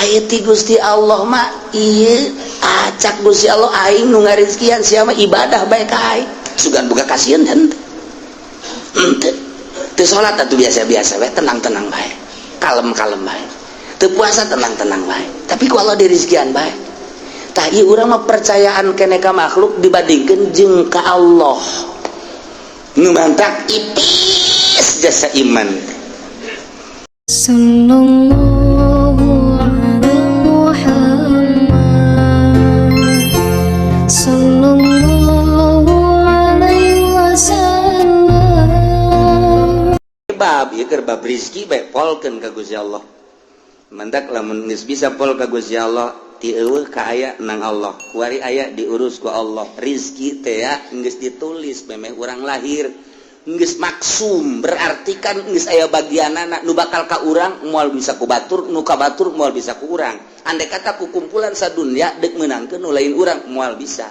Aya ti Gusti Allah mah ieu acak Gusti Allah aing nu ngarizkian sia mah ibadah bae ka aing. Sugan boga kasieun henteu. Henteu. Teu salat atuh biasa-biasa bae, tenang-tenang bae. Kalem-kalem bae. Teu puasa tenang-tenang bae. Tapi ku Allah dirizkian bae. Tah ieu urang mah percayaan kene ka makhluk dibandingkeun jeung ka Allah. Nu mantak ipis jasa iman. Sallallahu ala Muhammad Sallallahu alaihi wasallam. Bab ieu keur bab rizki bae polkeun ka Gusti Allah. Mantak lamun geus bisa pol ka Gusti Allah, ti eueuh ka aya nang Allah. Kuari aya diurus ku Allah. Rizki teh ya geus ditulis memeh urang lahir. Geus maksum berarti kan geus aya bagianana nu bakal ka urang moal bisa ku batur, nu ka batur moal bisa ku urang. Andai kata ku kumpulan sadunya deuk meunangkeun nu lain urang moal bisa.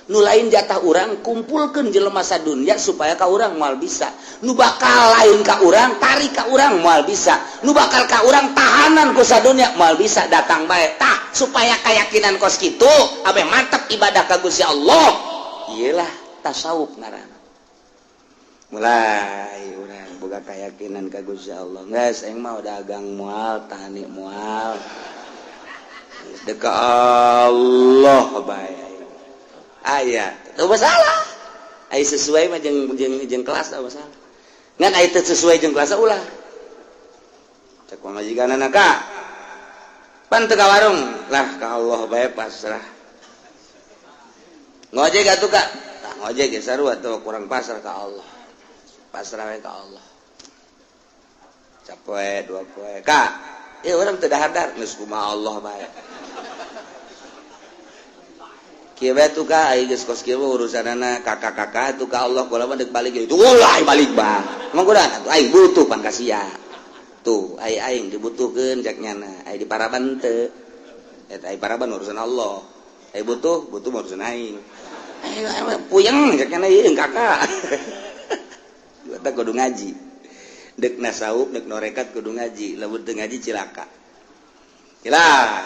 Nu lain jatah urang kumpulkeun jelema sadunya supaya ka urang moal bisa. Nu bakal lain ka urang tarik ka urang moal bisa. Nu bakal ka urang tahanan ku sadunya moal bisa datang bae. Tah supaya keyakinan kos kitu abe mantap ibadah ka Gusti Allah. Iyalah tasawuf ngaranna. Mulai urang boga keyakinan ka Gusti Allah. Geus aing mah dagang moal, tani moal. Geus deuk ka Allah bae. Aya, teu masalah. Aya sesuai mah jeung jeung jeung kelas teu masalah. Ngan aya teu sesuai jeung kelas ulah. Cek pamajikanana ka. Pan teu ka warung lah ka Allah bae pasrah. Ngojek atuh ka? Tah ngojek ge sarua tuh kurang pasrah ka Allah. Pasrah we ka Allah. Capoe dua poe ka. Eh urang teu dahar geus kumaha Allah bae. Kieu bae tuh ka ai geus kos kieu urusanana kakak-kakak tuh ka Allah kula mah deuk balik itu ulah balik bah. Emang kuda atuh aing butuh pan ka sia. Tuh ai aing dibutuhkeun cek nyana, ai di paraban teu. Eta ai paraban urusan Allah. Ai butuh, butuh mah urusan aing. Aing puyeng cek nyana ieu kakak. Eta kudu ngaji. Dek nasawuf, dek norekat kudu ngaji, lamun teu ngaji cilaka. Cilaka.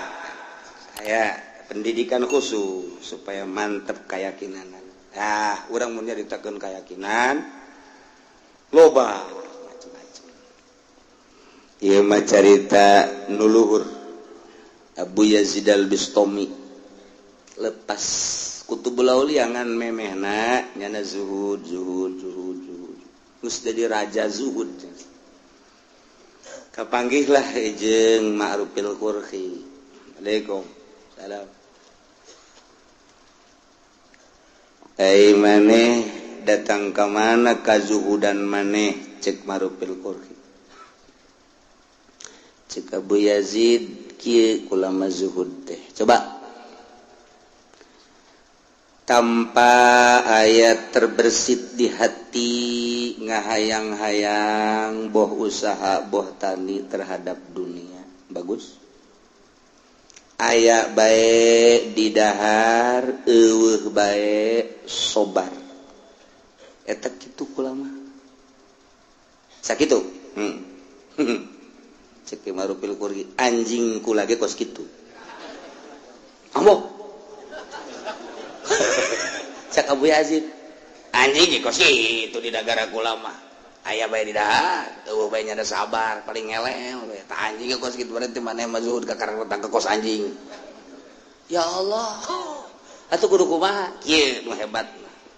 Saya pendidikan khusus supaya mantep keyakinan. Nah, urang mun nyaritakeun keyakinan loba macam-macam. Ieu mah carita nu luhur. Abu Yazid Al-Bistami lepas Kutubul Aulia ngan memehna nyana zuhud zuhud zuhud zuhud. Geus jadi raja zuhud. Kapanggihlah jeung Ma'rufil Qurhi. Assalamualaikum. Salam. Ai maneh datang ka mana kazuhudan maneh cek Ma'rufil Qurhi. Cek Abu Yazid kieu kulama zuhud teh. Coba tanpa ayat terbersit di hati ngahayang-hayang boh usaha boh tani terhadap dunia. Bagus. Aya bae di dahar eueuh bae sobar. Eta kitu kulama. Sakitu. Cek Ma'rufil Qurhi anjing kula ge kos kitu. Ambo. Cek Abu Yazid anjing ge kos kitu di dagara kula mah. Aya bae di dahar, eueuh bae nya sabar paling ngelel we. Tah anjing ge kos kitu berarti maneh mah zuhud ka karang ke kos anjing. Ya Allah. Atuh kudu kumaha? Kieu nu hebat.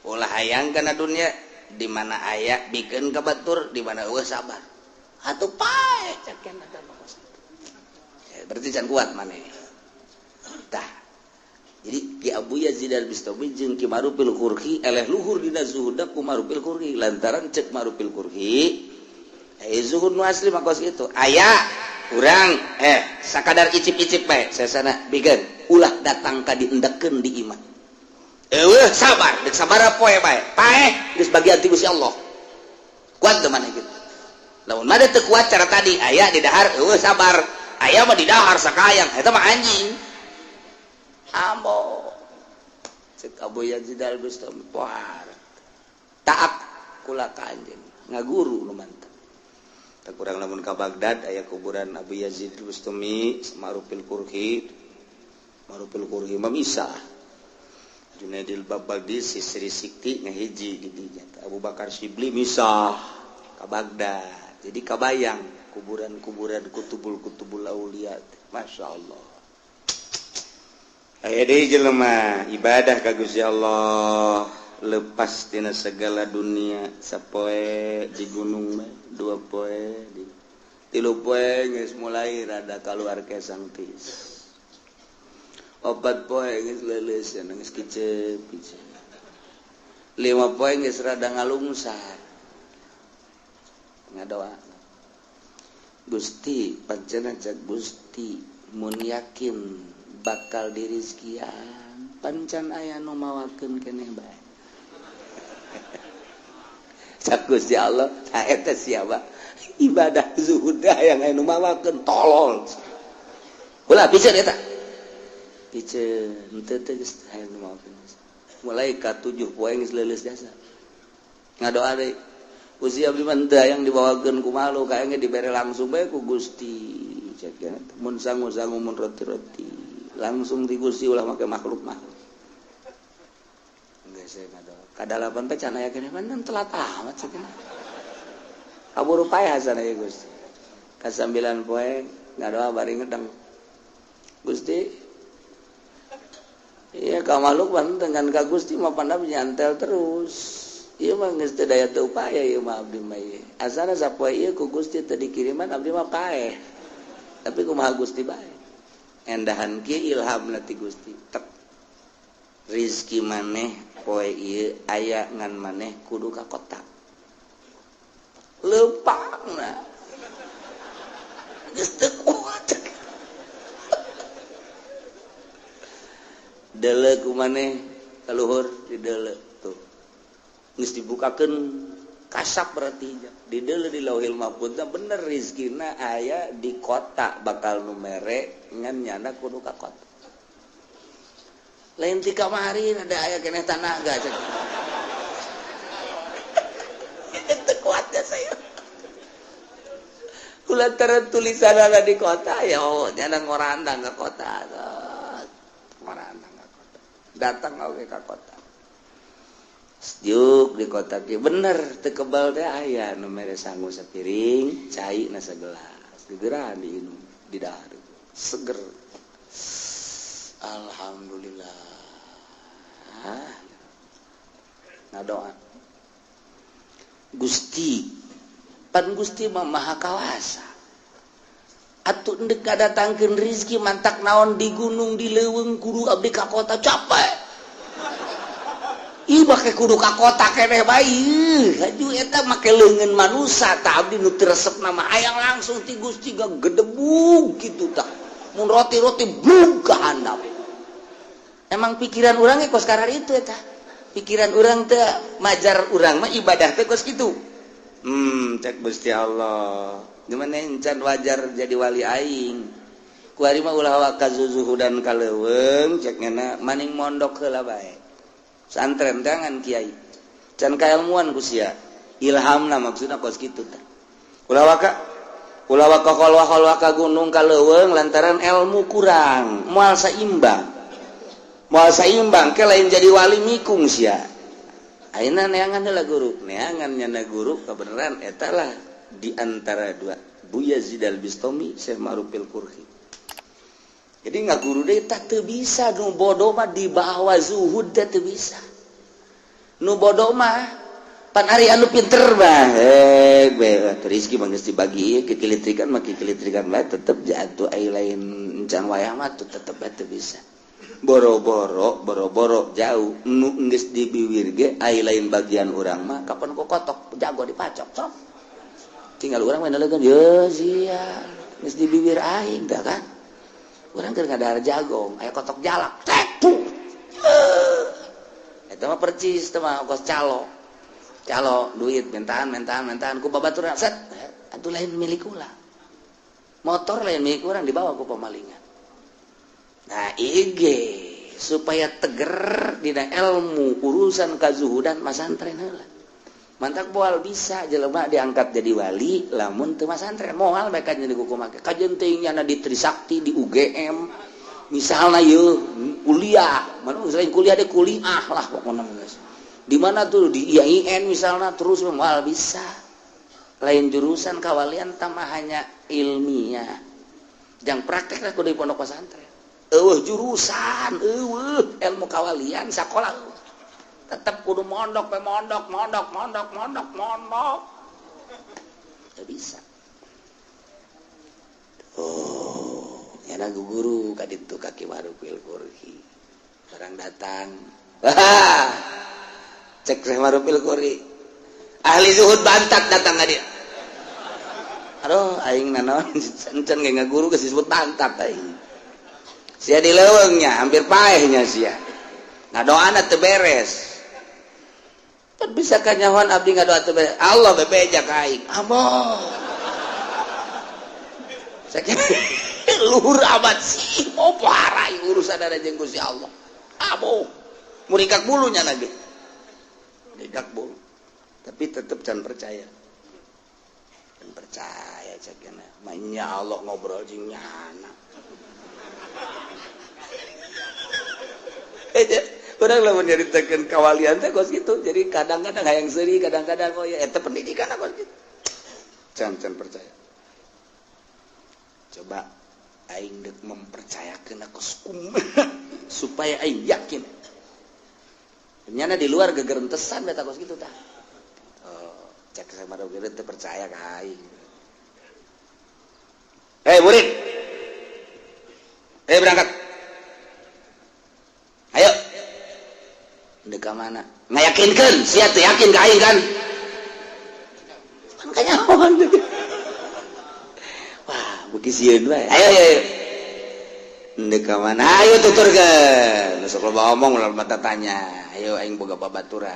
Ulah hayang kana dunia di mana aya bikeun ka batur, di mana eueuh sabar. Atuh pae cek kana teh mah kos kitu. Berarti can kuat maneh. Tah. Jadi Ki Abu Yazid Al-Bistami jeung Ki Ma'rufil Qurhi eleh luhur dina zuhudna ku Ma'rufil Qurhi lantaran cek Ma'rufil Qurhi zuhud nu asli mah kos kitu. Aya urang sakadar icip-icip bae sesana bikeun ulah datang ka diendekkeun di imah. Eueuh sabar, deuk sabaraha poe bae. Paeh geus bagian ti Gusti Allah. Kuat teu maneh kitu. Lamun mah teu kuat cara tadi aya di dahar eueuh sabar. Aya mah di dahar sakayang eta mah anjing. Ambo. Cek Abu Yazid Al-Bistami poar. Taat kula ka anjeun ngaguru nu mantep. Tak kurang lamun ka Baghdad aya kuburan Abu Yazid Al-Bustami, Ma'rufil Qurhi. Ma'rufil Qurhi mah misah. Junaidil Baghdadi Sri Sikti ngahiji di dinya. Abu Bakar Syibli misah ka Baghdad. Jadi kabayang kuburan-kuburan kutubul-kutubul aulia. Masya Allah. Aya deui jelema ibadah ka Gusti Allah lepas tina segala dunia, sapoe di gunung mah, 2 poe di 3 poe geus mulai rada keluar kesang tis, 4 poe geus leuleus, geus kicep kicep, 5 poe geus rada ngalungsar, ngadoa, "Gusti, pancena cek Gusti mun yakin bakal dirizkian, pancan aya nu mawakeun keneh bae." Cak Gusti Allah, "Tah eta siapa ibadah zuhud yang aya nu mawakeun, tolol." Ulah piceun eta, piceun henteu teh geus aya nu mawakeun. Mulai ka 7 poe geus leuleus jasa, ngadoa deui, "Gusti, abdi mah henteu hayang dibawakeun ku makhluk, hayang dibere langsung bae ku Gusti." Cek mun sangu-sangu, mun roti-roti langsung di Gusti, ulah make makhluk mah. Geus saya ngadoa kadalapan teh can aya keneh, man telat amat cenah, kaburu paeh sana ya Gusti. Ka 9 poe ngadoa bari ngedeng, "Gusti, iya ka makhluk mah dengan ka Gusti mah pandam nyantel terus. Ieu mah geus teu daya teu upaya ieu mah abdi mah ieu. Asana sapoe ieu ku Gusti teu dikiriman, abdi mah paeh. Tapi kumaha Gusti bae." Endahan kieu ilhamna ti Gusti. Tek. Rizki maneh poe ieu aya, ngan maneh kudu ka kota. Leumpangna. Geus teu kuat. Deuleu ku maneh ka luhur, dideuleu tuh. Geus dibukakeun kasap, berarti di deuleu di Lauhil Mahfuz bener rizkina aya di kota, bakal nu mere, ngan nyana kudu ka kota. Lain ti kamari ada aya keneh tanaga cek. Itu kuatnya saya. Kulantaran tulisan ada di kota ya, oh nyana ngorandang ke kota. Ngorandang ke kota. Datang oge ka kota. Sejuk di kota ki bener teu kebal teh aya nu mere sangu sapiring, cai na sagelas. Gegeran diinum, di dahar. Seger. Alhamdulillah. Ngadoa. Gusti, pan Gusti mah maha kawasa. Atuh endek ngadatangkeun rizki mantak naon di gunung, di leuweung, kudu abdi ka kota, capek. Ih, make kudu ka kota keneh bae. Haju eta make leungeun manusa tah, abdi nu teu resep nama hayang langsung ti Gusti, gedebug kitu tah. Mun roti-roti blug ka handap. Emang pikiran urang ge kos karar itu eta. Pikiran urang teh majar urang mah ibadah teh kos kitu. Cek Gusti Allah. Gimana encan wajar jadi wali aing. Kuari mah ulah waka zuzuhudan ka leuweung, cek ngena maning mondok heula bae. Santren jangan kiai. Can kailmuan ku sia. Ilhamna maksudna kos kitu tah. Ulah waka kholwah-kholwah ka gunung, ka leuweung, lantaran ilmu kurang, moal saimbang. Moal saimbang ke lain jadi wali mikung sia. Ayeuna neangan heula guru, neangan nyana guru kebenaran eta lah di antara dua, Bu Yazid Al-Bistami, Syekh Ma'rufil Qurhi. Jadi nggak guru deh tak teu bisa, nu bodoh mah dibawa zuhud teh teu bisa. Nu bodoh mah pan ari anu pinter mah eh rezeki mah geus dibagi kekilitrikan mah kekilitrikan bae tetep jatuh, ai lain encan wayah mah tuh tetep bae teu bisa. Boro-boro boro-boro jauh, nu geus dibiwir ge ai lain bagian urang mah kapan ku kotok jago dipacok sok. Tinggal urang mah nelegan ye sia geus dibiwir aing tah kan. Urang keur ngadahar jagong aya kotok jalak tek puh. Eta mah percis teh mah kos calo. Calo duit mentaan mentaan mentaan ku babaturan set atuh lain milik ulah. Motor lain milik urang dibawa ku pemalingan. Nah, IG supaya teger dina ilmu urusan kazuhudan masantren heula. Mantak moal bisa jelema diangkat jadi wali lamun teu masantren, moal mereka jadi kumaha. Kajeun teuing nyana di Trisakti, di UGM misalnya, yeuh kuliah mana, selain kuliah deh kuliah lah pokoknya guys. Di mana tuh, di IAIN misalnya, terus moal bisa. Lain jurusan kawalian tambah hanya ilmiah, yang praktek lah kudu di pondok pesantren. Eueuh jurusan, eueuh ilmu kawalian sekolah, tetap kudu mondok pe, mondok, mondok, mondok, mondok, mondok. Tidak bisa. Oh ya, guru kaditu ka Ki Marufil Kurhi, orang datang. Cek Syekh Marufil Kurhi, ahli zuhud bantat datang ka dia. Aduh, aing nanaon encan ge ngaguru geus disebut bantat aing. Sia di leuweungnya hampir paehnya sia. Ngadoana teu beres. Kan bisa kanyahoan abdi ngadoa teu beres. Allah bebeja ka aing. Ambo. Sakieu luhur amat sih, mau parah urusan ada jeung Gusti Allah. Abo. Muringkak bulunya lagi. Muringkak bulu. Tapi tetep can percaya. Can percaya cekna. Mainnya Allah ngobrol jeung nyana. Urang lamun nyaritakeun kawalian teh kos kitu. Jadi kadang-kadang hayang seuri, kadang-kadang oh ya eta pendidikan kos kitu. Can can percaya. Coba aing deuk mempercayakeun kos kumaha supaya aing yakin. Nyana di luar gegerentesan beta kos kitu tah. Oh, cek sama dogir teu percaya ka aing. Hei murid. Eh, berangkat. Ayo. Dek ka mana? Ngayakinkeun, sia teu yakin ka aing kan? Kan kanyahoan. Wah, beuki sieun wae. Ayo, ayo, ayo. Dek ka mana? Ayo tuturkeun. Sok loba omong ulah mata tanya. Ayo aing boga babaturan.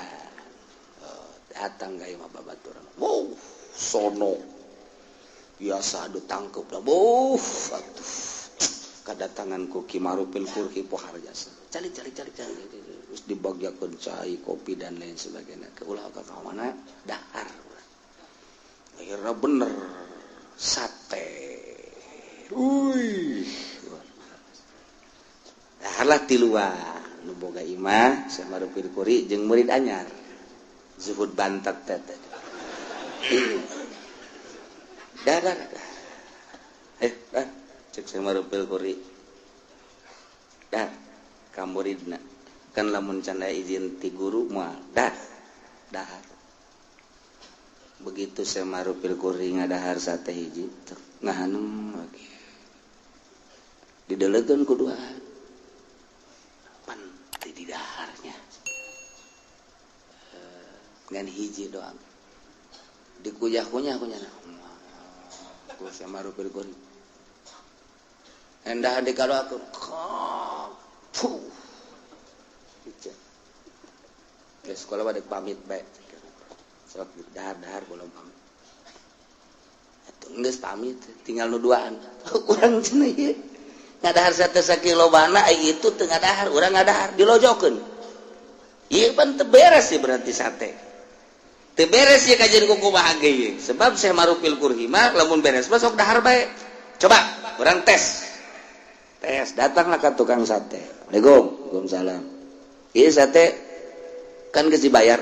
Oh, datang ka imah babaturan. Wow, sono. Biasa adu tangkep dah. Wuh, atuh. Kedatangan ku Ki Marufil Kurhi pohar jasa. Cari cari cari cari. Terus dibagiakeun cai, kopi dan lain sebagainya. Ke ulah ka mana? Dahar. Akhirnya bener sate. Wih. Daharlah tiluan. Nu boga imah Syekh Marufil Kurhi jeung murid anyar. Zuhud bantat teh. Dah, dah, dah. Eh, dah. Cek Syekh Marufil Kurhi. Dah, ka muridna. Kan lamun can aya izin ti guru moal. Dah. Dahar. Begitu Syekh Marufil Kurhi ngadahar sate hiji, ngahanum lagi. Didelegeun ku duaan. Pan di daharnya. Ngan hiji doang. Dikuyah-kunyah kunyah. Ku Syekh Marufil Kurhi. Endah di kalau aku puh. Ke sekolah pada pamit bae. Sok dahar-dahar belum pamit. Atuh geus pamit, tinggal nu duaan. Urang cenah ieu. Ngadahar sate sakilo bana ai itu teu ngadahar, urang ngadahar dilojokeun. Ieu pan teu beres sih berarti sate. Teu beres ya kajian kumaha ge ieu. Sebab Syekh Marufil Kurhi mah lamun beres mah sok dahar bae. Coba urang tes. Tes, datanglah ke tukang sate. Assalamualaikum. Waalaikumsalam. Ieu sate kan geus dibayar.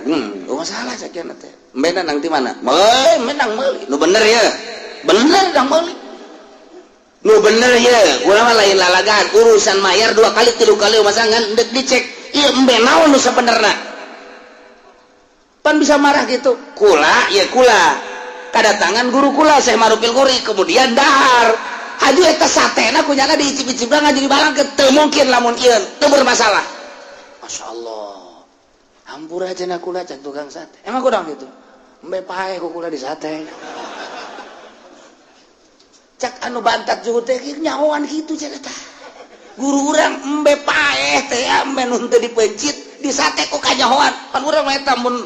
Oh masalah sakieu teh. Embe nang ti mana? Meuli, menang meuli. Nu bener ya. Bener nang meuli. Nu bener ya. Urang mah lain lalagan, urusan mayar 2 kali 3 kali masangan deuk dicek. Ieu embe naon nu sabenerna? Pan bisa marah gitu. Kula, ya kula. Kadatangan guru kula Syekh Marufil Kurhi, kemudian dahar. Haju eta satena kunyana diicip-icip ngaju dibalang ke teu mungkin lamun ieu teu bermasalah. Masya Allah. Hampura cenah kula can tukang sate. Emang kurang gitu. Embe paeh ku kula di sate. Cak anu bantat zuhud teh nyahoan kitu cenah tah. Guru urang embe paeh teh embe nu teu dipencit di sate ku kanyahoan. Pan urang mah eta mun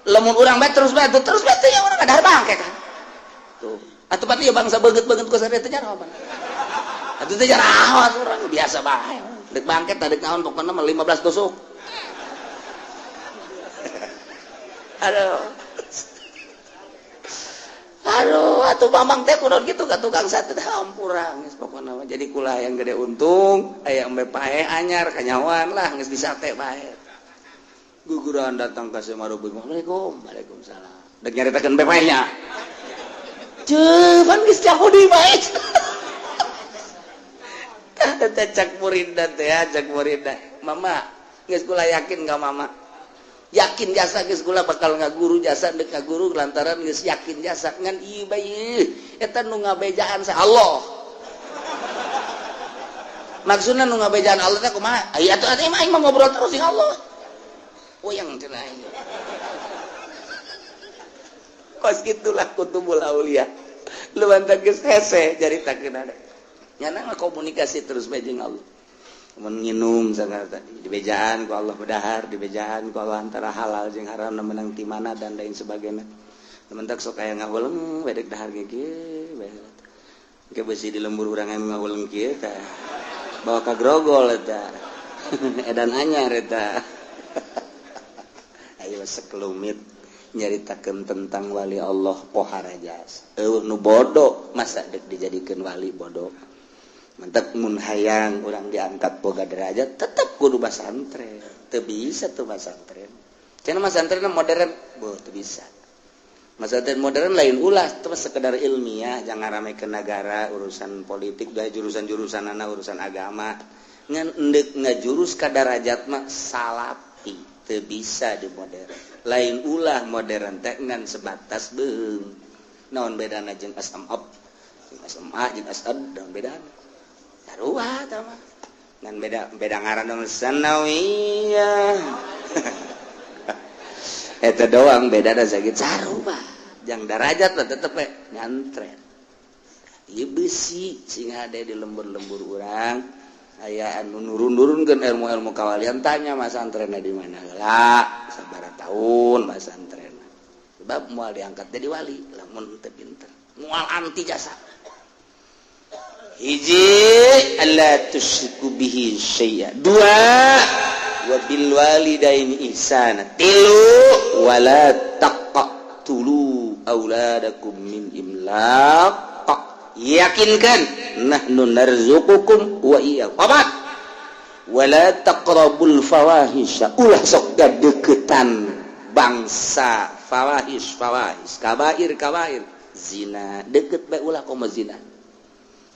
lamun urang bae terus bae terus bae teh urang ngadahar bangke kan. Tuh. Atuh pan ieu bangsa beungeut-beungeut ku sate teh nyaho pan. Atuh teh nyaho urang biasa bae. Dek bangket dek naon pokona mah 15 tusuk. Aduh. Aduh, atuh Mamang teh kunaon kitu ka tukang sate teh, hampura geus pokona mah. Jadi kula yang gede untung, aya embe pae anyar kanyawan lah geus disate bae. Guguran datang ka Semarubung. Assalamualaikum. Waalaikumsalam. Dek nyaritakeun embe pae nya. Cuman geus Yahudi bae. Tah teh cak muridna teh, cak muridna. Mama, geus kula yakin ka mama. Yakin jasa geus kula bakal ngaguru jasa, dek ngaguru lantaran geus yakin jasa ngan ieu bae eta nu ngabejaan sa Allah. Maksudna nu ngabejaan Allah teh kumaha? Aya atuh atuh aing mah ngobrol terus jeung Allah. Uyang cenah aing. Kos gitulah kutubul aulia. Lu mantap geus hese caritakeun ada. Nyana komunikasi terus bae jeung Allah. Mun nginum sangat tadi dibejaan ku Allah, bedahar dibejaan ku Allah antara halal jeung haram menang ti mana dan lain sebagainya. Mentak sok aya ngahuleng bedek dahar ge kieu bae. Ke besi di lembur urang aya ngahuleng kieu tah. Bawa ka grogol eta. Edan anyar eta. Ayo sekelumit nyaritakeun tentang wali Allah pohara jasa. Eueuh nu bodoh masa dek dijadikeun wali bodoh. Mentek mun hayang urang diangkat boga derajat tetep kudu basantren. Teu bisa tuh basantren. Cenah masantren modern, boh teu bisa. Masantren modern lain ulah terus sekedar ilmiah, jangan rame ke negara, urusan politik, gaya jurusan-jurusan anak urusan agama. Ngan endek ngajurus ka darajat mah salapi, teu bisa di modern. Lain ulah modern teh ngan sebatas beung. Naon bedana jeung SMA? Jeung SMA jeung SAD naon bedana? Sarua tah mah. Ngan beda beda ngaran dong sanawiyah. Eta doang beda da sakit sarua. Jang darajat lah tetep we nyantren. Ieu besi sing hade di lembur-lembur urang aya anu nurun-nurunkeun ilmu-ilmu kawalian, tanya masantrenna di mana heula, sabaraha tahun masantrenna. Sebab moal diangkat jadi wali lamun teu pinter. Moal anti jasa. Hiji, alla tusyriku bihi syai'a. Dua, wa bil walidaini ihsana. Tilu, wala taqtulu auladakum min imlaq. Yakinkan nahnu narzuqukum wa iyyakum. Opat, wala taqrabul fawahisha. Ulah sok deketan bangsa fawahish, fawahish, kabair, kabair, zina deket bae ulah komo zina.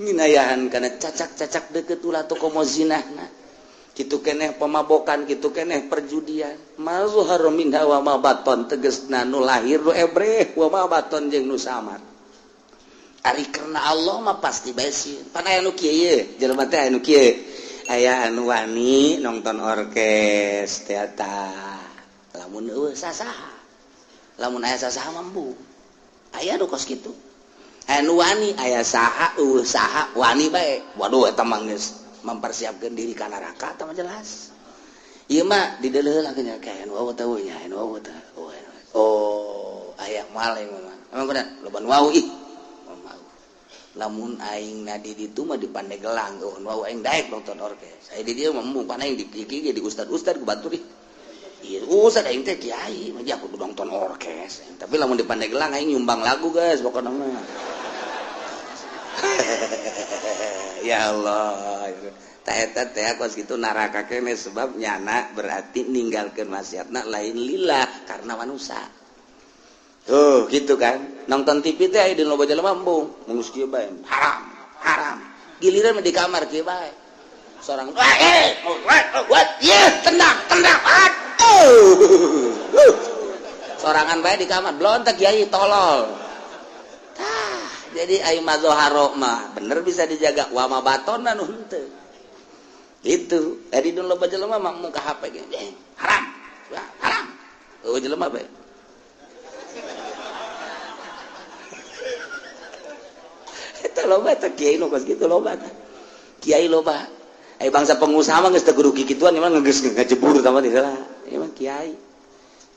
Minayahan karena cacak-cacak deket ulah tuh komo zina. Nah kitu keneh pemabokan, kitu keneh perjudian. Mazhar minha wa ma baton, tegesna nu lahir nu ebreh, wa ma baton jeung nu samar. Ari karena Allah mah pasti bae sieun. Pan aya nu kieu ye, jelema teh aya nu kieu. Aya anu wani nonton orkes teater. Lamun eueuh sasaha. Lamun aya sasaha mambu. Aya nu kos kitu. Aya nu wani aya saha eueuh saha wani bae. Waduh, eta mah geus mempersiapkan diri ka neraka eta mah jelas. Ieu mah dideuleuh nya kayak anu wau teh nya, anu wau teh. Oh, aya moal aing mah. Emang kunaon? Loba nu wau ih. Lamun aing na di ditu mah di Pandeglang, oh nu wau aing daek nonton orkes. Saya di dieu mah embung, pan aing di kieu di ustad-ustad ku batur ih. Iya, ustad aing teh kiai, mah aku nonton orkes. Tapi lamun di Pandeglang aing nyumbang lagu guys pokokna mah. Ya Allah. Ta eta teh kos kitu neraka kene, sebab nyana berarti ninggalkeun maksiatna lain lillah karena manusia. Tuh gitu kan. Nonton TV teh aya di loba jelema embung, mun kieu bae haram, haram. Giliran mah di kamar kieu bae. Seorang eh what? Ye, tendang, tendang. Aduh. Sorangan bae di kamar, blontek kiai tolol. Tah, jadi ai mazoharo mah bener bisa dijaga, wa ma batona nu henteu. Itu, tadi dulu loba jelema mah muka HP ge. Haram. Haram. Eueuh jelema bae. Eta loba teh kiai nu kos kitu loba teh. Kiai loba. Ai bangsa pengusaha mah geus teu kudu kikituan, emang geus ngajebur tah mah teh lah. Emang kiai.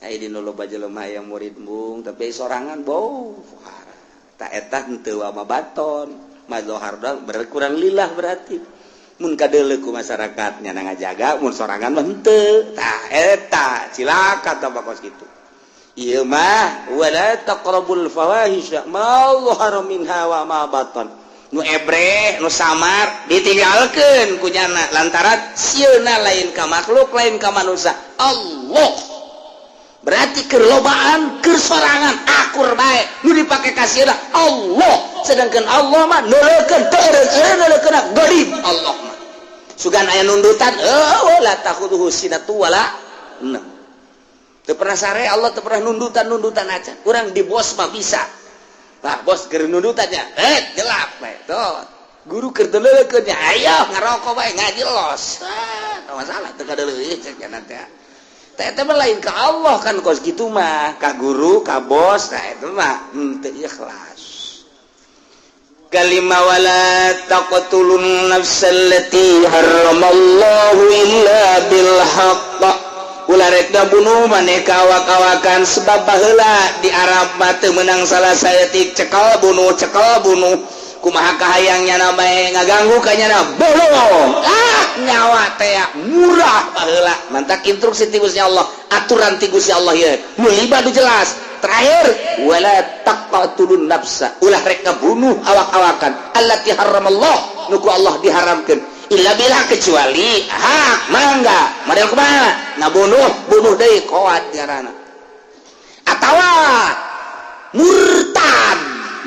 Ai di nu loba jelema aya murid embung tapi sorangan bau. Ta eta henteu wa ma baton. Mazohar doang berkurang lillah berarti. Mun kadeuleu ku masyarakat nya ngajaga, mun sorangan mah henteu. Tah eta cilaka tah kos kitu. Ieu mah wala taqrabul fawahisha ma dhahara minha wa ma batan. Nu ebre, nu samar ditinggalkeun ku nyana lantaran sieuna lain ka makhluk, lain ka manusia, Allah. Berarti keur lobaan, keur sorangan akur bae, nu dipake ka sieuna Allah. Sedangkan Allah mah neuleukeun teu neuleukeun gharib Allah mah. Sugan aya nundutan, oh, la ta'khudzuhu sinatu wala naum. Teu pernah sare Allah, teu pernah nundutan-nundutan aja. Kurang di bos mah bisa. Bah, bos keur nundutannya, eh gelap bae. Tuh. Guru keur teu nya, ayo ngarokok bae, ngaji los. Ah, teu masalah, teu kadeuleuh cek teh. Teh teh lain ke Allah kan kos gitu mah, ka guru, ka bos, nah itu mah henteu ikhlas. Kalima wala taqtulun nafsal lati harramallahu illa bil haqq. Ulah rek bunuh maneh ka awak-awakan, sebab baheula di Arab mah teu meunang salah saeutik, cekal bunuh, cekal bunuh. Kumaha kahayang nyana bae, ngaganggu ka nyana, bunuh. Ah, nyawa teh murah baheula. Mantak instruksi ti Gusti Allah, aturan ti Gusti Allah ieu nu lima nu jelas. Terakhir, wala taqtulun nafsa, ulah rek ngabunuh awak-awakan, allati haramallah, nu ku Allah diharamkeun, illa bila, kecuali hak. Mangga model kumaha ngabunuh, bunuh deui koat ngaranna, atawa murtad,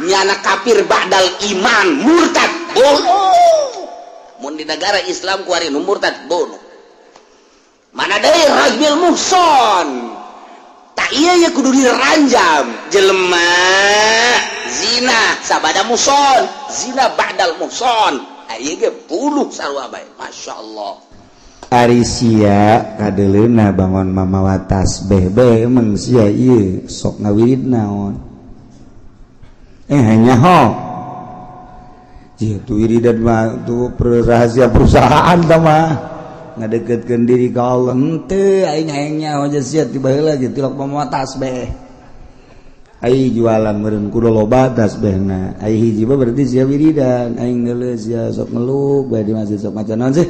nyana kafir ba'dal iman, murtad bunuh. Mun di negara Islam kuari nu murtad bunuh. Mana deui, rajmil muhson. Tak iya ya, kudu diranjam jelema zina sabada muhson, zina ba'dal muhson, ieu ge bunuh sarua bae. Masya Allah. Ari sia kadeleuna bangun mamawa tasbeh bae, emang sia ieu sok ngawirid naon? Eh, hanya ho. Itu wiridan mah tuh rahasia perusahaan tah mah, ngadeketkeun diri ka Allah. Henteu, aing hayang nyaho aja sia ti baheula ge tilok mamawa tasbeh. Ai jualan meureun kudu loba tasbehna. Ai hiji mah berarti sia wiridan. Aing geuleuh sia sok ngeluk bae di masjid, sok maca naon sih?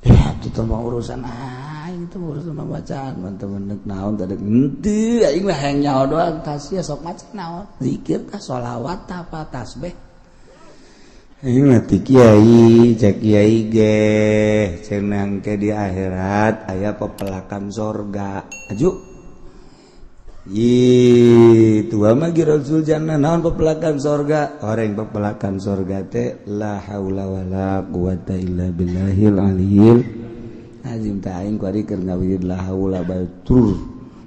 Ya, itu mah urusan aing, itu urusan bacaan teman-teman naon tadi. Henteu, aing mah hayang nyaho doang tah sia sok maca naon, zikir tah, sholawat tah, apa tasbih. Aing mah ti kiai, cek kiai ge cenah ke di akhirat aya pepelakan sorga aju. Ih, tua mah Rasul jannah. Naon pepelakan sorga? Orang pepelakan sorga teh la haula wala quwata illa billahil aliyil azim. Tah, aing kuari keur ngawirid la haula bae tur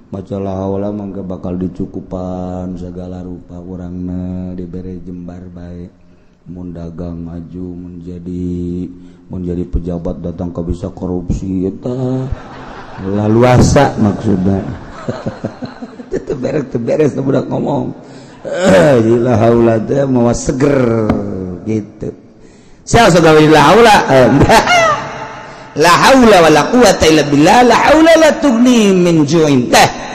maca la haula, mangga bakal dicukupan segala rupa, urangna dibere jembar bae. Mun dagang maju, menjadi pejabat datang ke bisa korupsi eta laluasa maksudna. Itu beres, teu beres teu budak ngomong. Eh, la haula teh mawa seger gitu. Saya sok gawe la haula. La haula wala quwata illa billah, la haula la tughni min ju'in teh.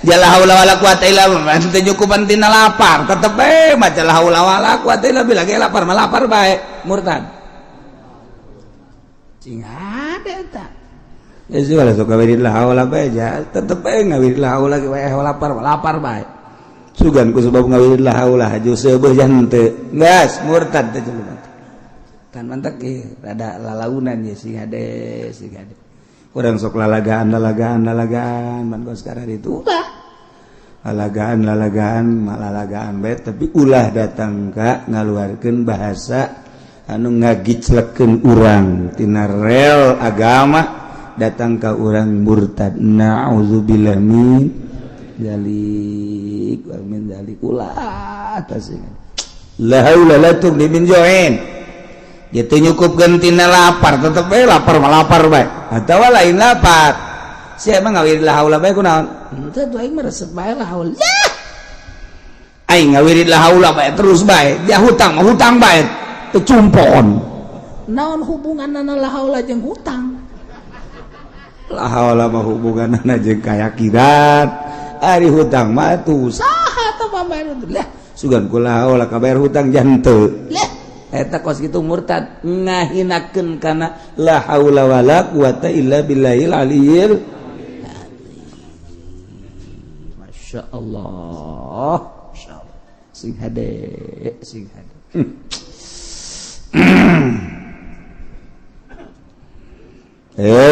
Ya, la haula wala quwata illa billah teu nyukupan tina lapar, tetep bae maca la haula wala quwata illa billah ge lapar mah lapar bae, murtad. Cing ada eta. Ya sih, kalau sok gawe la haula bae ja, tetep bae ngawirid la haula ge wae lapar lapar bae. Sugan ku sebab ngawirid la haula haju seubeuh jan teu. Geus murtad teh jelema. Kan mantak ge rada lalaunan ya, sing hade, sing hade. Urang sok lalagaan lalagaan lalagaan man kos sekarang itu ulah. Lalagaan lalagaan lalagaan bae, tapi ulah datang ka ngaluarkeun bahasa anu ngagiclekeun urang tina rel agama, datang ka urang murtad. Na'udzubillah min dzalik wa min dzalik. Ulah tas la haula la tughni min ju'in gitu, nyukupkeun tina lapar, tetep bae lapar mah lapar bae, atawa lain lapar. Sia emang ngawirid la haula bae kunaon? Henteu tuh, aing mah resep bae la haula. Aing ngawirid la haula bae terus bae, dia hutang mah hutang bae teu cumpon. Naon hubunganna la haula jeung hutang? La haula mah hubunganna jeung keyakinan, ari hutang mah tuh saha teh pambayar? Lah, sugan ku la haula kabayar hutang jan teu. Lah. Eta kos kitu murtad, ngahinakeun kana la haula wala quwata illa billahil aliyil. Masya Allah, Masya Allah, sing hade, sing hade.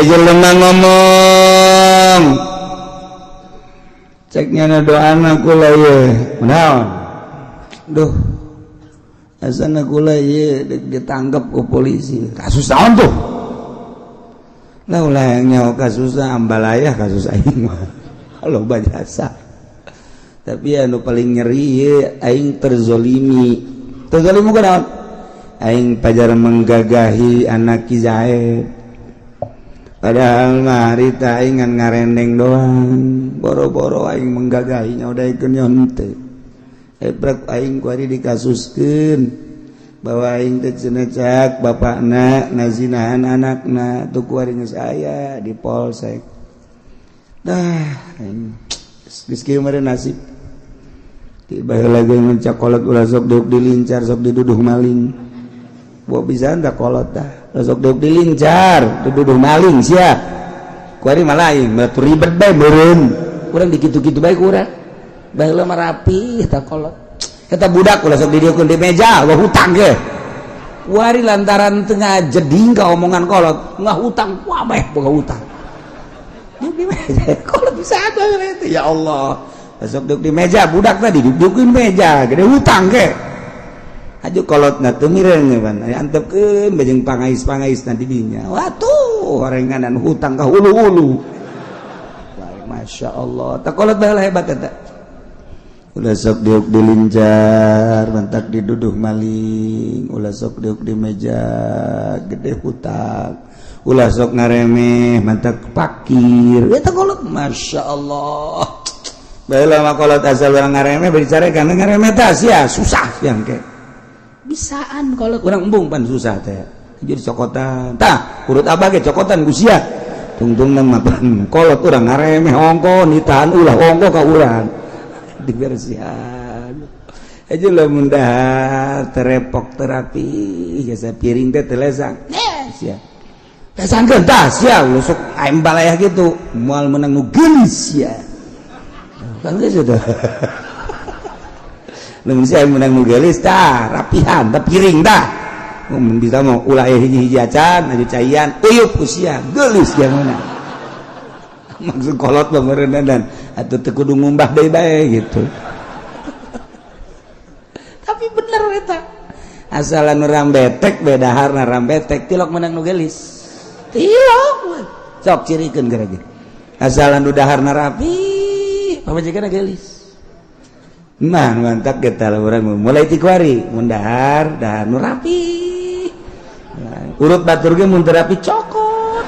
Jelema ngomong ceknya na doana kula ye naon duh asana kula ye ditangkap ku polisi kasus naon tuh lah ulah nyaho kasus ambalaya kasus aing mah loba jasa tapi anu paling nyeri ye aing terzolimi terzolimi kunaon aing pajar menggagahi anak Ki Zaid padahal mah harita aing ngan ngarendeng doang boro-boro aing menggagahinya udah ikeun henteu ebrek aing ku ari dikasuskeun bahwa aing teh cenah cak bapakna ngazinahan anakna tuh ku ari geus aya di polsek dah aing geus kieu meureun nasib tiba heula ge mun cakolot ulah sok deuk dilincar sok diduduh maling bawa bisa dah kolot dah sok deuk dilincar diduduh maling sia ku ari mah lain batu ribet bae meureun urang dikitu-kitu bae ku urang baheula mah rapi eta kolot eta budak ulah sok didieukeun di meja wah hutang ge ku ari lantaran teu ngajeding ka omongan kolot ngah hutang wah bae boga hutang di meja kolot bisa bae itu ya Allah sok deuk di meja budak tadi didieukeun meja gede hutang ge aju kolot na teu mireun pan antepkeun bejeng pangais-pangais nanti dinya watuh horenganan hutang ka hulu-hulu. Masya Allah tak kolot baheula hebat eta ulah sok diuk dilincar mantak diduduh maling ulah sok diuk di meja gede hutang ulah sok ngaremeh mantak pakir eta kolot Masya Allah baheula mah kolot asal urang ngaremeh bicara karena ngaremeh tah sia susah yang ke bisaan kolot urang embung pan susah teh jadi cokotan tah urut abah ge cokotan ku sia tungtungna mah pan kolot urang ngaremeh ongko nitahan ulah ongko ka urang dibersihan aja lamun dahar terepok terapi jasa piring teh teu lesang sia lesangkeun tah sia sok aing balayah gitu moal meunang nu geulis sia kan geus teh lamun sia meunang nu geulis tah rapihan tah piring tah mun bisa mah ulah hiji-hiji acan aju caian uyup ku sia geulis sia meunang maksud kolot mah meureunna dan atuh teu kudu ngumbah deui bae gitu. Tapi bener eta asalan urang betek beda harna rambetek tilok meunang nu geulis tilok sok cirikeun geura ge asalan nu daharna rapi pamajikanna geulis nah mantap kita urang mulai ti kuari mun dahar dahar nu rapi urut batur ge mun teu rapi cokot.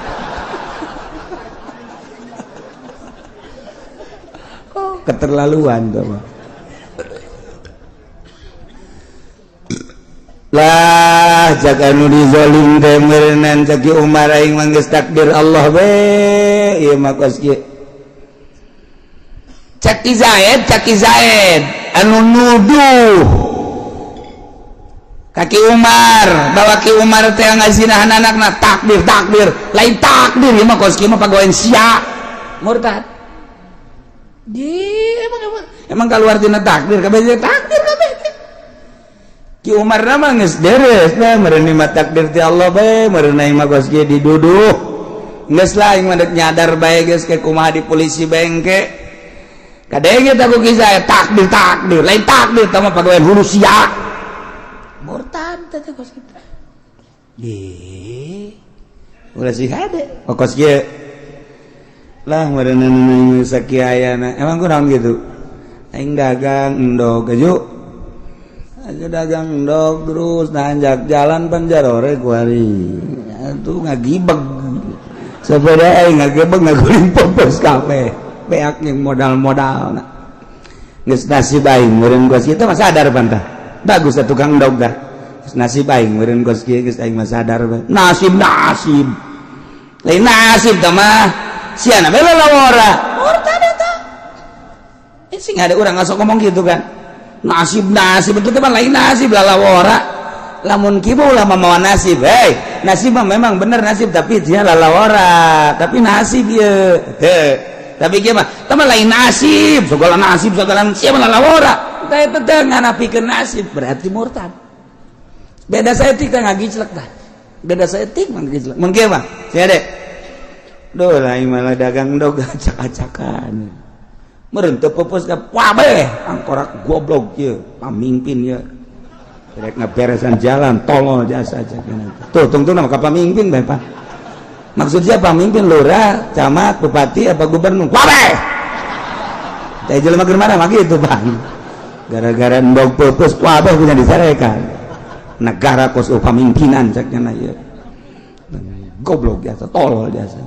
Oh, keterlaluan tuh mah. Lah jaga nu dizolim teh meureunnan caki Umar aing mah geus takdir Allah we ieu mah kos kieu. Caki Zaid anu nuduh kaki Umar bahwa Ki Umar teh ngazinahan anakna takdir takdir lain takdir ieu mah kos kieu mah pagawean sia murtad. Di emang keluar tina takdir kabeh takdir kabeh. Ki Umar mah geus deres bae meureun mah takdir ti Allah bae meureun aing mah kos kieu diduduh geus lah aing mah deuk nyadar bae geus ke kumaha di polisi bengke kadenge tah ku Ki Zaid takdir takdir lain takdir tah mah pagawean hulu sia murtad teh kos kitu. Di ulah sih hade kos kieu lah meureun sakieu ayana emang kunaon gitu aing dagang endog aju aja dagang endog terus nanjak jalan panjarore ku ari atuh ngagibeg sepeda aing ngagebeg ngaguling popos kabeh beak jeung modal-modalna geus nasib aing meureun kos kieu mah sadar pan tah bagus atuh tukang endog dah geus nasib aing meureun kos kieu geus aing mah sadar bae nasib nasib lain nasib tah mah sia na bae lalawora murtad eta sing ada orang ngasok ngomong gitu kan nasib nasib itu mah lain nasib lalawora lamun kieu ulah mamawa nasib hei nasib mah memang bener nasib tapi dia lalawora tapi nasib ieu heuh Tapi kieu mah tah lain nasib, segala nasib segala sia mah lalawora. Tah eta teh nganapikeun nasib berarti murtad. Beda saeutik teh ngagiclek tah. Beda saeutik mah ngagiclek. Mun kieu mah sia dek. Duh lain malah dagang dog acak-acakan. Meureun teu peupeus ka kabeh angkorak goblok ieu pamimpin ieu. Rek ngaberesan jalan tolol jasa cek. Tuh tungtung nama ka pamimpin bae Pak. Maksudnya pamimpin lurah, camat, bupati apa gubernur? Kabeh. Teh jelema keur mana mah kitu, Bang. Gara-gara endog peupeus kabeh punya disarekan. Negara kos pamimpinan cek nya ieu. Goblok jasa, tolol jasa.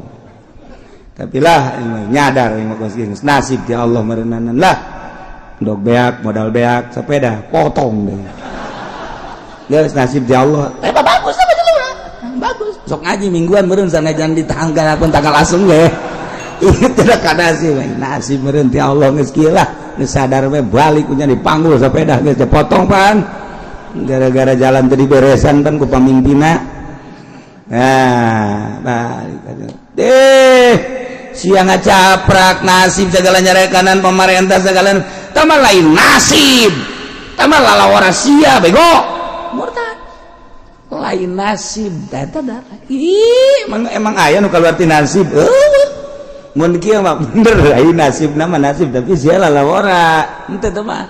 Tapi lah nyadar mah kos geus nasib ti Allah meureunanan lah. Endog beak, modal beak, sepeda potong deh. Geus nasib ti Allah. Eh bagus apa jelema? Bagus. Sok ngaji mingguan meureun sanajan di tanggal pun tanggal asem ge. Ieu tidak kada nasib, nasib meureun ti Allah geus kieu lah. Geus sadar we balik punya dipanggul sepeda geus dipotong pan. Gara-gara jalan teu diberesan pan ku pamimpinna. Nah, balik deh. Siang ngacaprak nasib segala nyarekanan pemerintah segala tambah lain nasib. Tambah lalawara sia bego. Murtad lain nasib eta darah. Ih, emang emang aya nu kaluar ti nasib. Eueuh. Mun kieu mah bener lain nasib nama nasib tapi sia lalawara. Henteu teh mah.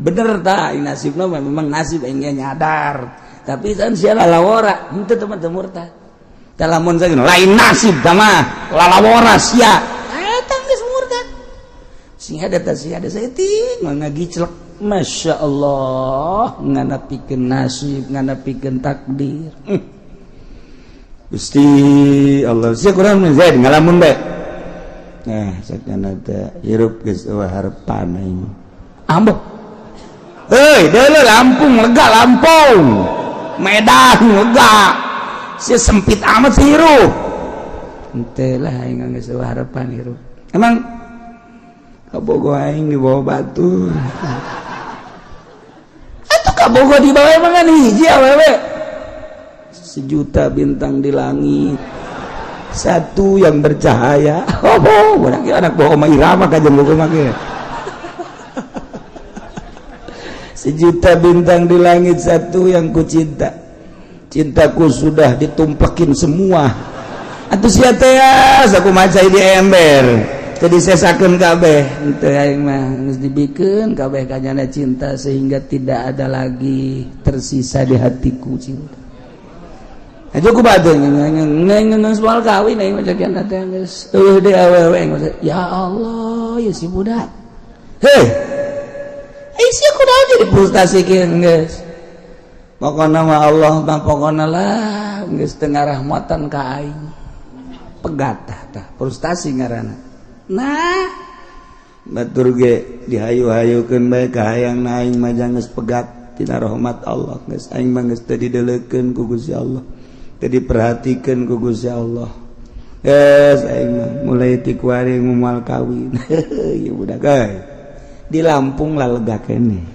Bener tah nasibna mah memang nasib aing nyadar. Tapi kan sia lalawara, henteu teh mah teu murtad. Tah lamun lain nasib tah mah lalawara sia. Eta geus murtad. Sing ada teh sia ada saeutik mah ngagiclek. Masya Allah nganapikeun nasib nganapikeun takdir. Gusti Allah sia kurang Zaid ngalamun bae. Nah sakana teh hirup geus eueuh harepan aing. Ambo. Heuy deuleu Lampung lega Lampung. Medan lega. Sia sempit amat sih hirup. Henteu lah aing geus eueuh harepan hirup. Emang kabogo aing dibawa batu. Kabogo di bawah emang kan hiji awewe. Sejuta bintang di langit, satu yang bercahaya. Oh, budak anak bawa Oma Irama kajian buku mah. Sejuta bintang di langit, satu yang ku cinta. Cintaku sudah ditumpakin semua. Atuh sia teh aku macai di ember. Tadi sesakeun kabeh, henteu aing mah geus dibikeun kabeh kanyana cinta sehingga tidak ada lagi tersisa di hatiku cinta. Aja ku batu ngeung soal kawin aing mah cakian teh geus eueuh deui awewe aing mah. Ya Allah, ya si budak. Hei. Ai sia kunaon jadi frustasi kieu geus. Pokona mah Allah mah pokona lah geus teu ngarahmatan ka aing. Pegat tah frustasi ngaranna. Nah, batur ge dihayu-hayukeun bae ka hayang aing mah geus pegat tina rahmat Allah geus aing mah geus teu dideleukeun ku Gusti Allah teu diperhatikeun ku Gusti Allah geus aing mah mulai ti kuari moal kawin. Ieu budak euy di Lampung lah lega keneh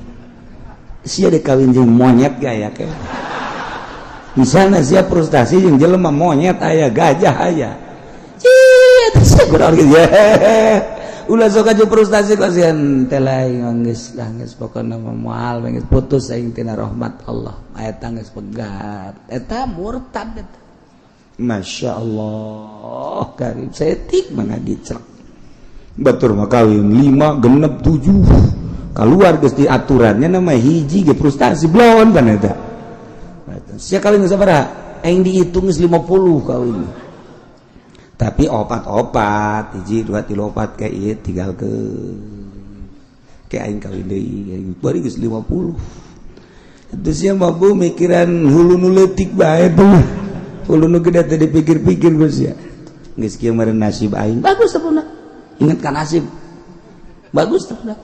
sia dikawin jeung monyet ge aya keneh misalna sia frustasi jeung jelema monyet aya gajah aya. Ulah sok aju frustasi kasihan teh lain geus lah geus pokona mah moal geus putus aing tina rahmat Allah eta geus pegat eta murtad eta. Masya Allah karim saeutik mah ngagiclek batur mah kawin 5 genep 7 keluar geus di aturannya nama hiji ge frustasi blon kan eta sia kawin sabaraha aing dihitung geus 50 kawin. Tapi opat-opat hiji dua tilu opat kayak ieu tinggal ke kayak aing kawin deui aing bari geus 50. Itu sia mah bu mikiran hulu nu leutik bae tuh. Hulu nu gede teh dipikir-pikir geus sia. Geus kieu meureun nasib aing. Bagus teh budak. Ingat ka nasib. Bagus teh budak.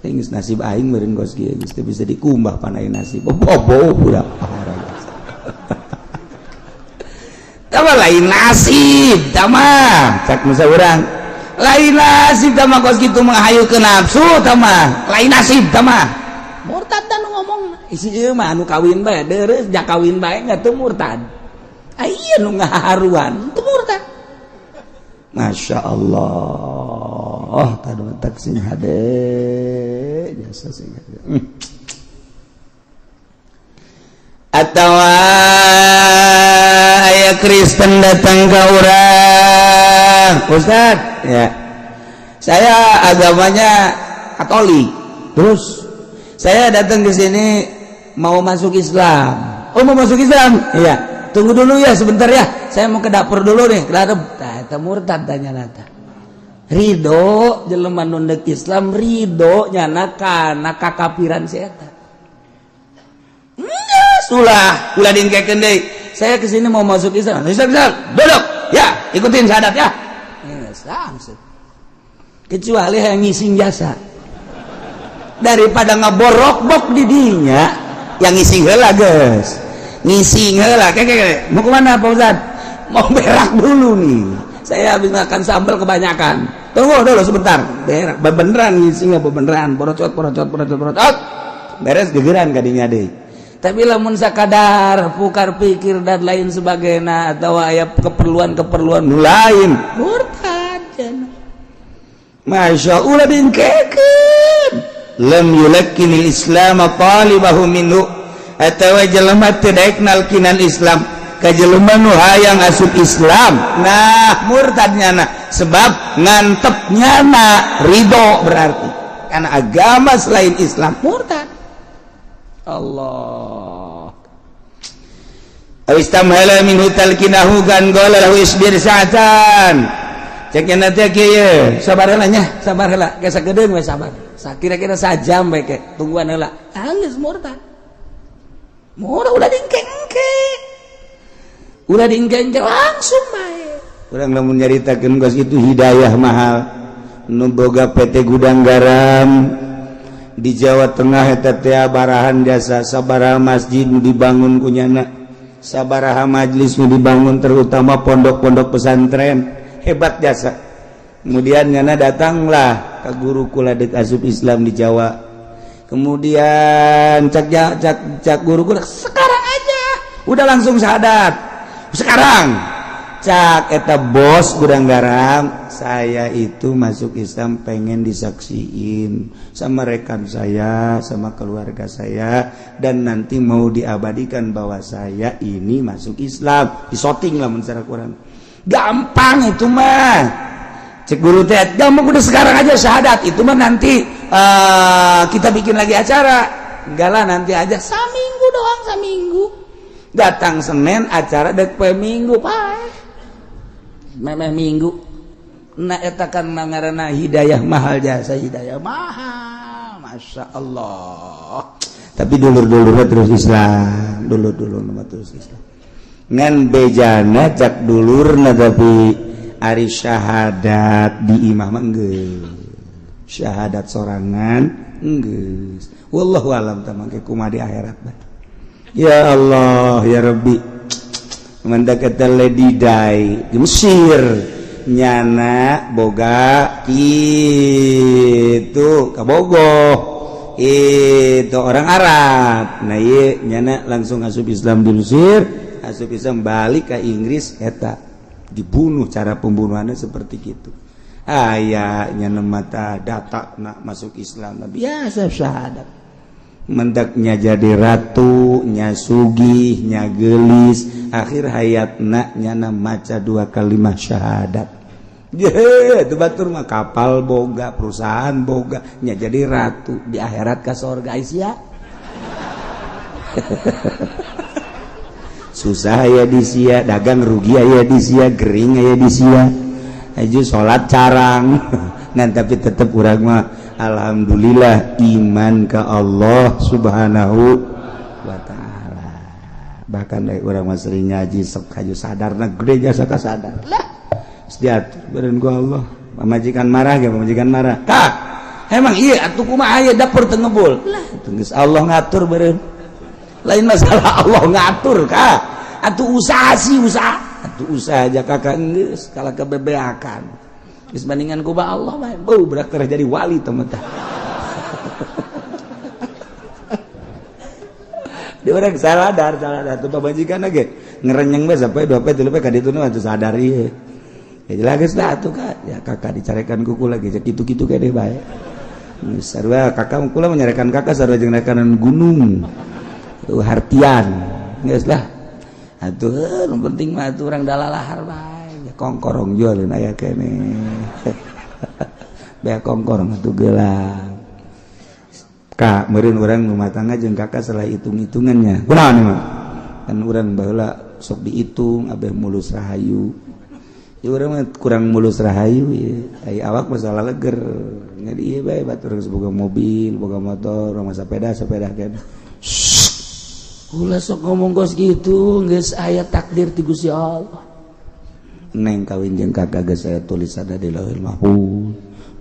Geus nasib aing meureun geus kieu geus teu bisa dikumbah pan aing nasib. Bobo budak. Tama lain nasib tama cak musa urang lain nasib tama kos kitu menghayu ke nafsu tama lain nasib tama murtad dan ngomong isi ieu mah anu kawin bae deureuh ja kawin bae nya teu murtad aya nu ngaharuan teu murtad. Masya Allah. Allah tadu tak sing hade jasa sing hade. Atawa aya Kristen datang ke urang, Ustad ya, saya agamanya Katolik, terus saya datang ke sini mau masuk Islam. Oh, mau masuk Islam? Iya. Tunggu dulu ya sebentar ya, saya mau ke dapur dulu nih. Ke dapur. Tah eta murtad tanya nata. Ridho jelema nu ndek Islam ridho nyana kana kakafiran si eta. Ulah, ulah diengkekeun deui. Saya kesini mau masuk Islam. Islam, Islam. Duduk. Ya, ikutin syahadat ya. Geus. Kecuali yang ngising jasa. Daripada ngaborok-bok di dinya, yang ngising heula geus. Ngising heula. Kayak mau kemana Pak Ustad? Mau berak dulu nih. Saya habis makan sambal kebanyakan. Tunggu dulu sebentar. Berak. Beneran ngisingnya beneran. Porocot, porocot, porocot, porocot. Beres gegeran kadinya deui. Tapi lamun sakadar pukar pikir dan lain sebagainya atau aya keperluan-keperluan lain murtad cenah. Masya Allah dingkekeun. Lam yulakkinil Islam talibahu minhu atawa jelema teu daek nalkinan Islam ka jelema nu hayang asup Islam. Nah, murtad nyana sebab ngantep nyana ridho berarti karena agama selain Islam murtad. Allah. Awistamhala minhu talkinahu kan qala lahu isbir sa'atan. Cek nya teh kieu, sabar heula nya, sabar heula, geus sagedeung we sabar. Sakira-kira sajam we ke, tungguan heula. Geus murtad. Murtad ulah dingke-engke. Ulah diengke-engke langsung bae. Urang lamun nyaritakeun geus itu hidayah mahal. Nu boga PT Gudang Garam di Jawa Tengah eta teh barahan jasa, sabaraha masjid nu dibangun kunyana, sabaraha majlis nu dibangun, terutama pondok-pondok pesantren, hebat jasa. Kemudian nyana datanglah ke guru kula dek asup Islam di Jawa. Kemudian cak cak cak guru kula, sekarang aja udah langsung syahadat sekarang. Cak eta bos Gudang Garam, saya itu masuk Islam pengen disaksiin sama rekan saya, sama keluarga saya, dan nanti mau diabadikan bahwa saya ini masuk Islam, disoting lah secara kurang gampang itu mah. Cek guru teh, gampang, udah sekarang aja syahadat, itu mah nanti kita bikin lagi acara. Enggak lah, nanti aja, saminggu doang, saminggu. Datang Senin, acara dek poe Minggu, pak memeh Minggu. Nah, eta kan ngaranna hidayah mahal jasa, hidayah mahal, masya Allah. Tapi dulur-dulurnya terus Islam, dulur-dulur nama terus Islam, ngan bejana cak dulurna, tapi ari syahadat di imah mah geus syahadat sorangan geus. Wallahu alam tah mangke kumaha di akhirat bah. Ya Allah ya Rabbi. Mantak eta Lady Di di Mesir nyana boga gitu kabogoh itu orang Arab. Nah, iya nyana langsung asup Islam di Mesir, asup Islam, balik ke Inggris, eta dibunuh, cara pembunuhannya seperti gitu. Aya nyana mata data nak masuk Islam biasa syahadat, mendaknya jadi ratu nya, sugih nya, gelis. Akhir hayatna nyana maca dua kalimat syahadat. Ye, itu batur mah kapal boga, perusahaan boga, nya jadi ratu di akhirat ka sorga sia. Susah ya di sia, dagang rugi ya di sia, gering ya di sia, aja salat carang. Nah, tapi tetep urang mah alhamdulillah iman ke Allah Subhanahu wa ta'ala. Bahkan dari urang mah sering ngaji sok kaju sadar, nah gede jasa ka sadar lah diatur beren gua Allah. Pamajikan marah ge, pamajikan marah kak, emang iya atuh kumaha aya dapur teu ngebul lah, geus Allah ngatur beren, lain masalah Allah ngatur kak, atuh usaha sih usaha, atuh usaha aja kakak geus kalah kebebeakan geus bandingan ku Allah mah bau berak jadi wali teman tah. Di orang sadar sadar tuh pamajikan ge ngerenyeng bae sampai dua pe tilu pe ka ditu mah sadar ieu. Ya jelas lah atuh Kak. Ya kakak dicarekan kuku lagi kitu-kitu keneh bae. Sarua kakak kula menyarekan kakak sarua jeung rekanan gunung. Hartian. Geus lah. Atuh nu penting mah atuh urang dalalahar bae. Ya kongkorong jualin aya keneh. Bea kongkorong atuh gelang. Kak, meureun urang rumah tangga jeung kakak salah hitung-hitungannya. Kunaon mah? Kan urang baheula sok dihitung abeh mulus rahayu. Ya urang mah kurang mulus rahayu ya. Ai awak masalah leger. Jadi ieu bae batur geus boga mobil, boga motor, urang mah sepeda kan. Ulah sok ngomong kos gitu, geus aya takdir ti Gusti Allah. Neng kawin jeung kakak geus aya tulisanna di Lauhul Mahfuz.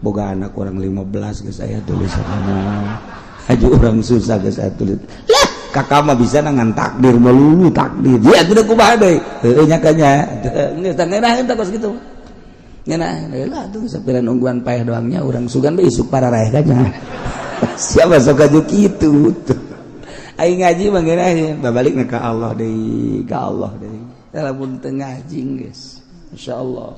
Boga anak orang 15 geus aya tulisanna. Haji orang susah geus aya tulis. Lah, kakak mah bisa ngan takdir melulu takdir. Ya atuh kumaha deui? Heueuh nya kanya. Geus tah ngeunah tah kos kitu. Ngeunah lah atuh sapiran ungguan paeh doangnya urang sugan bae isuk pararaeh kanya. Siapa sok aju kitu tuh. Aing ngaji mah ngeunah babalikna ka Allah deui, ka Allah deui. Lamun teu ngaji geus. Insyaallah.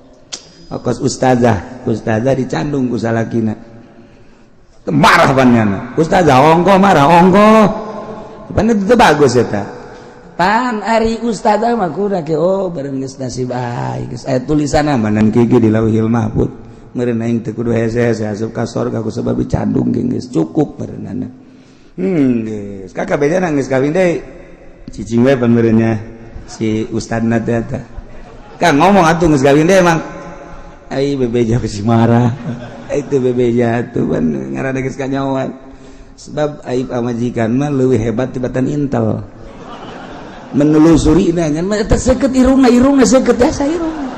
Kos ustazah, ustazah dicandung ku salakina. Marah pannyana. Ustazah ongko marah ongko. Pan itu bagus eta. Pan ari ustazah mah kudu ke oh bareng geus nasib aing geus aya tulisanna manan kieu di Lauhil Mahfuz. Meureun aing teu kudu hese-hese asup ka sorga ku sebab dicandung geus cukup meureunana. Geus kakak bejana geus kawin deui. Cicing we pan meureunnya si ustadna teh eta. Kang ngomong atuh geus kawin deui emang. Ai bebeja pasti marah. Itu bebeja tuh pan ngaranna geus kanyawan. Sebab aib pamajikan mah leuwih hebat tibatan intel. Menelusuri nanya mah eta seukeut irungna, irungna seukeut biasa irungna.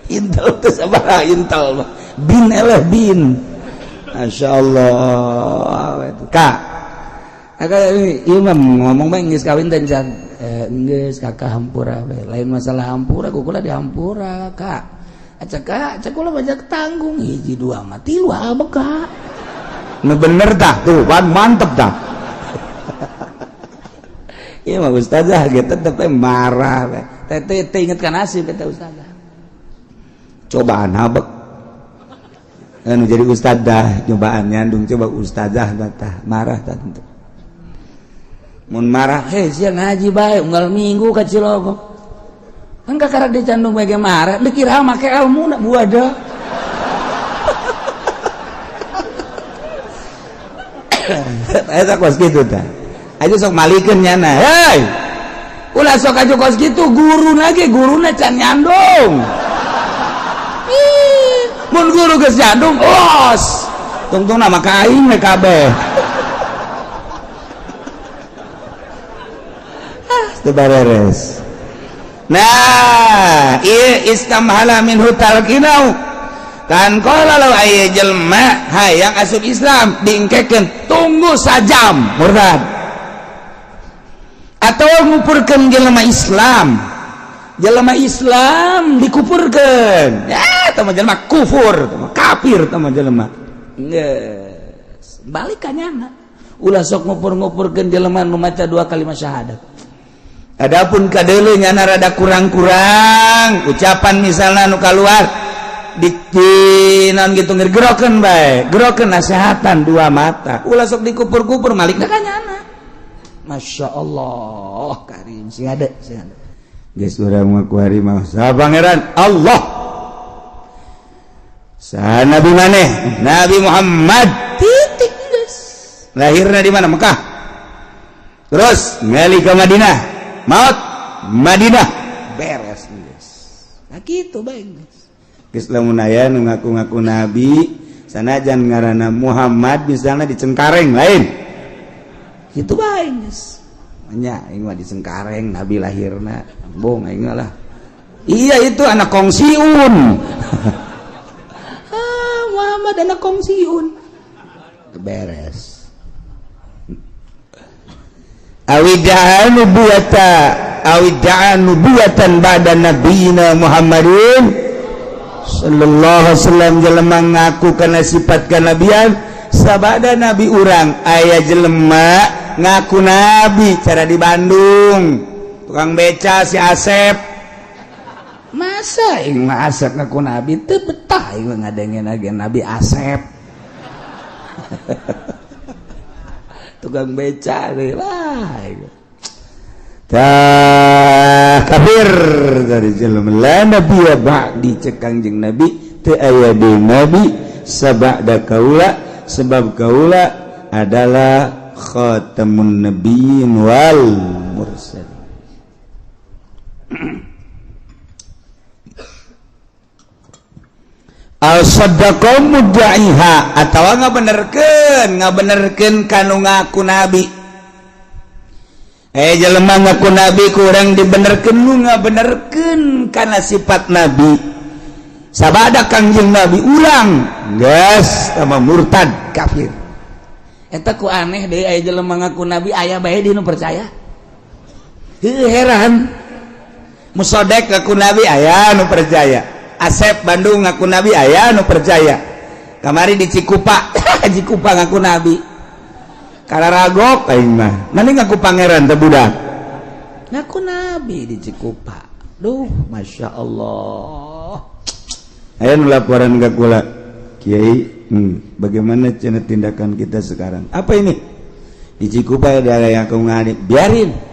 Intel teh sabaraha intel mah. Bin eleh bin. Masyaallah. Kak. Kakak ieu mah ngomong bae geus kawin teh can. Geus kakak hampura we. Lain masalah hampura, kukula dihampura, Kak. Acak kak, acak kula banyak tanggung hiji dua mah tilu abek kak. Nu bener tah tuh, pan mantep tah. Ieu mah ustazah ge tetep marah we. Teh teh inget ka nasib eta ustazah. Cobaan habek. Anu jadi ustazah cobaan nyandung coba ustazah tah marah tah tentu. Mun marah heh sia ngaji bae unggal minggu ka Cilogok. Kan kakarak dicandung bae marah, dikira make ilmu na buada. Eta kos kitu tah. Aja sok malikeun nyana. Hei. Ulah sok aju kos kitu guruna ge guruna can nyandung. Ih, mun guru geus nyandung los. Tungtungna mah ka aing we kabeh. Ah, teu bareres. Nah, ieu istamhala minhu talqinau. Kan qala law aya jelema hayang asup Islam diengkekeun tunggu sajam murtad. Atau ngupurkeun jelema Islam. Jelema Islam dikupurkeun. Ya, eta mah jelema kufur, eta mah kafir eta mah jelema. Geus, balik ka nyana. Ulah sok ngupur-ngupurkeun jelema nu maca dua kalimat syahadat. Adapun kadeuleu nyana rada kurang-kurang ucapan misalna nu kaluar di naon gitu ngegerokeun bae, gerokeun nasehatan dua mata. Ulah sok dikupur-kupur malikna ka nyana. Masya Allah karim sing ada sing ada. Geus urang mah kuari mah saha pangeran Allah. Saha nabi maneh? Nabi Muhammad. Titik geus. Lahirna di mana? Mekah. Terus ngali ke Madinah. Maut Madinah beres geus. Nah kitu bae geus. Geus lamun aya nu ngaku-ngaku nabi sanajan ngaranna Muhammad misalna di Cengkareng lain. Kitu bae geus. Nya aing mah di Cengkareng nabi lahirna. Bong aing lah. Iya itu anak kongsiun. Ah, Muhammad anak kongsiun. Beres. Awidaan nubuwata awidaan nubuwatan ba'da nabiyina Muhammadin sallallahu alaihi wasallam. Jelema ngaku kana sifat kanabian sabada nabi urang aya jelema ngaku nabi cara di Bandung tukang beca si Asep. Masa aing mah Asep ngaku nabi teu betah aing ngadengen lagi Nabi Asep. Tukang beca deui lah. Tah kafir dari jelema la nabiyya ba'di cek Kangjeng Nabi teu aya deui nabi sabada kaula sebab kaula adalah khatamun nabiyyin wal mursalin. Al-saddaqo mudda'iha atawa ngabenerkeun kanu ngaku nabi. Jelema ngaku nabi kurang dibenerkeun nu ngabenerkeun kana sifat nabi. Sabada Kangjeng Nabi urang geus sama murtad kafir. Eta ku aneh deui aya jelema ngaku nabi aya bae di nu percaya. Heuh heran. Musodek ngaku nabi aya nu percaya. Asep Bandung ngaku nabi aya nu percaya. Kamari di Cikupa, Cikupa ngaku nabi. Kararagok aing mah. Mending ngaku pangeran teh budak. Ngaku nabi di Cikupa. Duh, Masya Allah. Aya nu laporan ka kula. Kiai, bagaimana cenah tindakan kita sekarang? Apa ini? Di Cikupa ada yang ngaku nabi, biarin.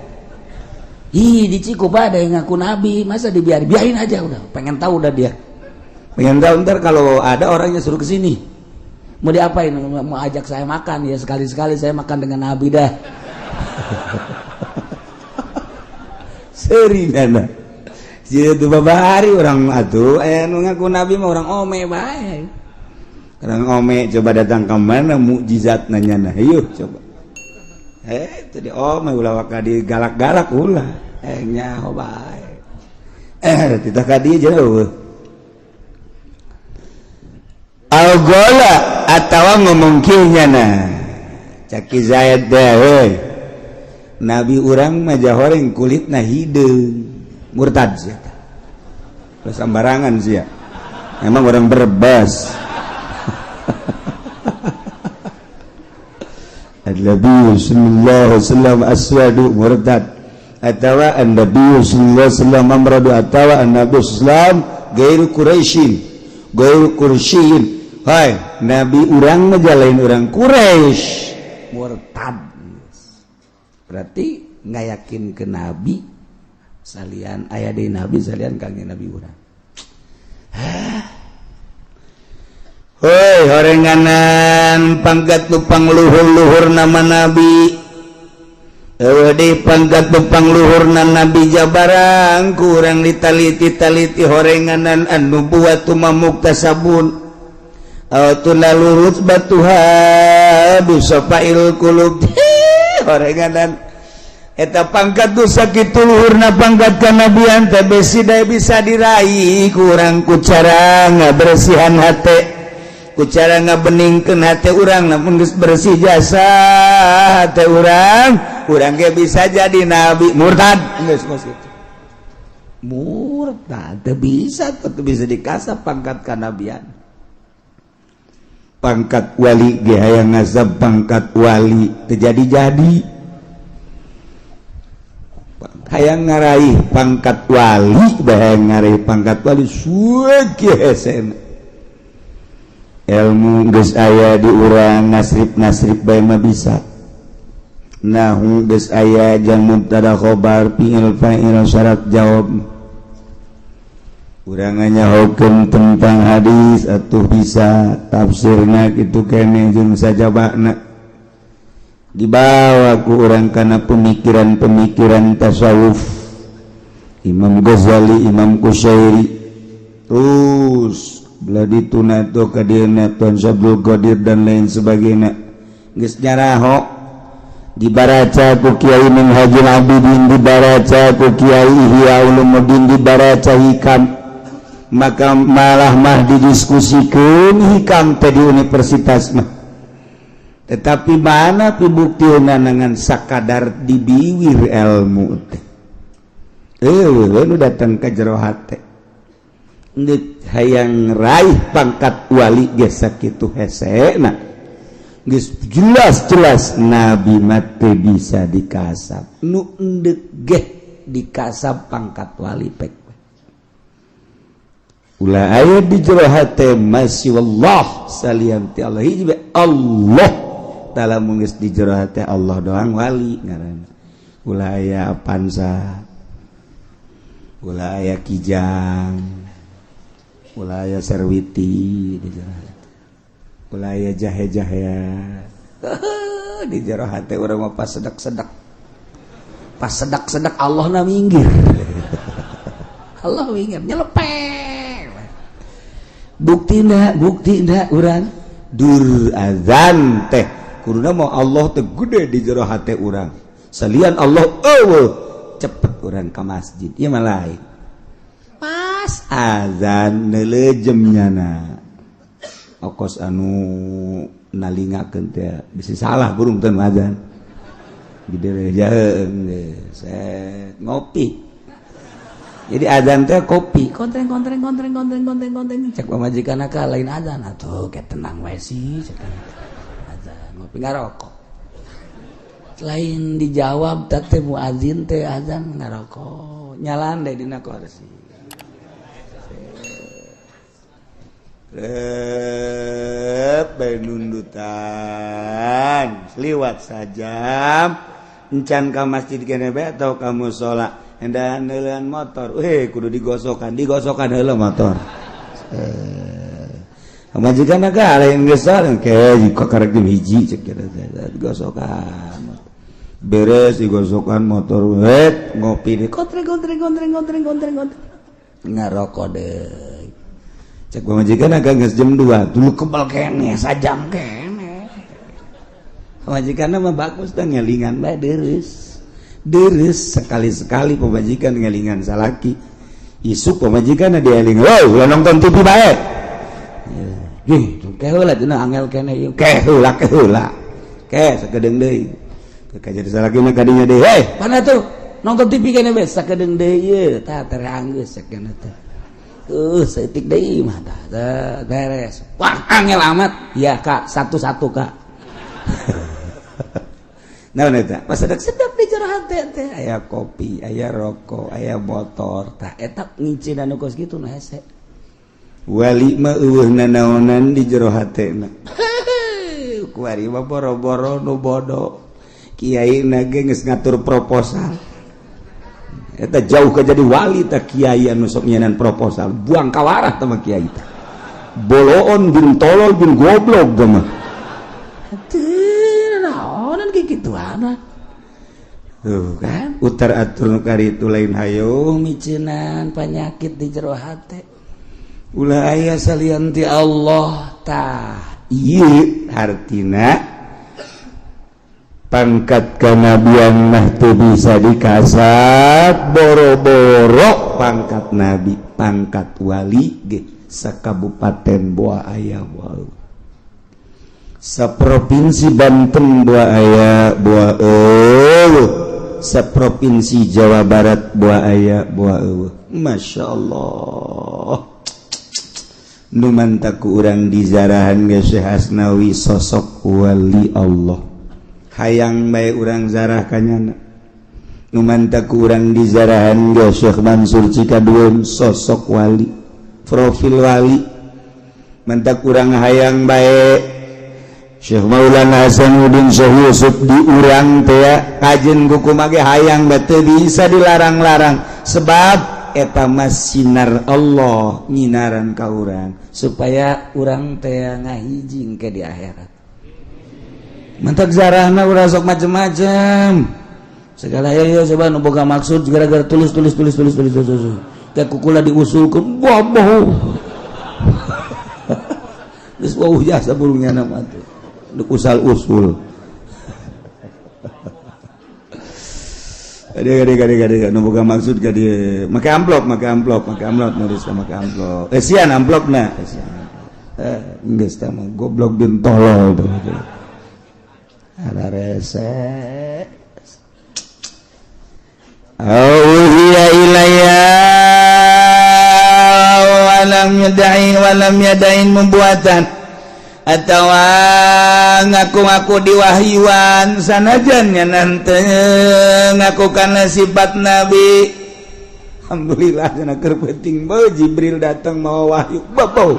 Ih, di Cikupa ada yang ngaku nabi, masa dibiarin? Biarin aja udah. Pengen tahu udah dia. Pengen tahu ntar kalau ada orangnya suruh ke sini. Mau diapain? Mau ajak saya makan ya, sekali-sekali saya makan dengan nabi dah. Seri nana. Jadi itu babari orang atuh aya nu ngaku nabi mah orang ome bae. Orang ome coba datang ke mana mukjizat nanya nah, yuk coba. Itu di ome ulah waka di galak-galak ulah. Nyaho bae. Titah ka dieu jauh. Al-gola atawa ngomong kieu nyana. Caki Zaid deh heuy. Nabi urang mah jahoreng kulitna hideung. Murtad sia. Terus sembarangan sia. Emang orang Brebes. Nabi sallallahu alaihi wasallam aswadu murtad atawa an-nabi sallallahu alaihi wasallam amradu atawa an-nabi sallam gairu quraisyin gairu quraisyin. Hai, nabi urang mah lain urang Quraisy murtad. Berarti nggak yakin ke nabi salian aya deui nabi salian kangjeng nabi urang. Hoi horenganan pangkat lupang luhur-luhur nama nabi. Eueuh deui pangkat lupang luhurna nabi jabarang kurang ditaliti-taliti horenganan anu buat muktasabun. Aw tunalurut batuha bisafail qulub. Horenganan eta pangkat nu sakitu luhurna pangkat kanabian teh besi dae bisa diraih kurang ku cara ngabersihan hate. Ku cara ngabeningkeun hate urang lamun geus bersih jasa hate urang, urang ge bisa jadi nabi murtad geus kos kitu. Murtad teu bisa, teu bisa dikasap pangkat kanabian. Pangkat wali ge hayang ngazab pangkat wali teu jadi-jadi. Hayang ngaraih pangkat wali, hayang ngaraih pangkat wali suwe ge hesena. Ilmu geus aya di urang nasrib-nasrib bae mah bisa. Nahu geus aya jang mubtada khobar fi'il fa'il syarat jawab. Urang nyahokeun tentang hadis atuh bisa tafsirna kitu keneh jeung sajabana. Dibawa ku urang kana pemikiran-pemikiran tasawuf. Imam Ghazali, Imam Qusyairi. Terus belah dituna tuh ka dieuna Tuan Syabdul Qadir dan lain sebagainya. Geus nyaraho dibaraca ku Kiai Minhajul Abidin, dibaraca ku Kiai Ihya Ulumuddin, dibaraca Hikam. Maka malah mah didiskusikeun Hikam teh di universitas mah. Tetapi mana pibuktiuna dengan sakadar dibiwir ilmu teh. Eueuh nu datang ka jero hate. Ngeuk hayang raih pangkat wali ge sakitu hesena. Geus jelas-jelas nabi mah teu bisa dikasap. Nu endek ge dikasap pangkat wali pek. Ulah aya di jero hate masih wallah salian ti Allah, hiji bae Allah. Tah, lamun geus di jero hate Allah doang, wali ngaranna. Ulah aya Avanza, ulah aya Kijang, ulah aya Serwiti di jero hate, ulah aya jahe-jahe di jero hate urang mah. Pas sedak-sedak, pas sedak-sedak, Allah na minggir, Allah minggir nyelepeng. Bukti ndak, bukti ndak urang dur azan teh kuduna mau Allah teh gede di jero hate urang, salian Allah euweuh, cepet urang ka masjid. Ieu mah lain, pas azan neuleujem nyana okos anu nalingakeun teh bisa salah burung teh azan gede jaheung set ngopi. Jadi azan teh kopi, kontreng kontreng kontreng kontreng kontreng kontreng. Cek pamajikan ka lain azan atuh, kayak tenang wae sih. Cek azan ngopi ngarokok, lain dijawab teh muazin teh azan ngarokok, nyalan deh dina kursi. Rep bae nundutan liwat sajam encan ka masjid kene bae atau ka musala, hendak neuleun motor, weh kudu digosokan, digosokan heula motor. Majikan ka lain geus ke karek jam 1, cek kira digosokan, beres digosokan motor, wet ngopi di kontreng kontreng kontreng kontreng kontreng kontreng, ngarokok deh. Cek pamajikan agak geus jam 2 dulu, kebal kene sajam kene. Pamajikan mah bagus dah, ngelingan bae deres deres. Sekali-sekali pamajikan ngelingan salaki, isuk pamajikan dieling, wow, ulah nonton TV bae. Gih, ke heula cenah, angel kene ieu, ke heula, ke heula, ke sakedeung deui. Ke jadi salaki mah kadinya deui, hei, mana tuh nonton TV kene bae, sakedeung deui ieu tah teranggeus sakeuna teh. Saeutik deui mah tah beres. Wah, angel amat ya, Kak, satu-satu, Kak. Nah, eta pas sedap di jero hate teh aya kopi, aya rokok, aya motor. Tah, eta ngicin anu kos kitu nu hese. Wali mah euweuh nanaonan di jero hatena. Kuari mah boro-boro nu bodoh, kiai na ge geus ngatur proposal. Eta jauh ke jadi wali tah kiai anu sok nyenan proposal, buang kawarah tah mah kiai teh. Boloon bin tolol bin goblok tah mah. Teu naonan kikituan. Tuh kan, utar atur nu kari itu lain hayo miceunan penyakit di jero hate. Ulah aya salian ti Allah. Tah, ieu hartina pangkat kanabian mah teu bisa dikasat, boro-boro pangkat nabi, pangkat wali ge sakabupaten boa aya, boa saprovinsi Banten boa aya, boa euweuh, saprovinsi Jawa Barat boa aya, boa euweuh. Masya Allah, nu mantak ku urang dizarahan ge Syekh Asnawi sosok wali Allah, hayang bae urang zarah kanyana. Nu mantak ku urang dizarahan ge Syekh Mansur Cikadueun sosok wali, profil wali, mantak urang hayang bae Syekh Maulana Hasanuddin, Syekh Yusuf di urang teh kajen kuku mage hayang bae, teu bisa dilarang-larang, sebab eta mah sinar Allah nyinaran ka urang supaya urang teh ngahijing ke di akhirat. Mantak zarahna urang sok macem-macem segala ya ya, coba nu boga maksud gara-gara tulis tulis tulis tulis tulis tulis tulis kayak kukula diusulkeun boboh geus wauh jasa burungnya nama tuh usal usul. Adik adik adik adik, nu boga maksud ka dieu make amplop, make amplop, make amplop, nulis make amplop, sian amplopna, sian geus tah mah goblok bin tolol tuh. Ada rese. Auhiya ilayya walam yadain walam yadain membuatan atau ngaku-ngaku diwahyuan, sanajan nanti ngaku karena sifat nabi. Alhamdulillah cenah keur penting beuh Jibril datang mawa wahyu bau.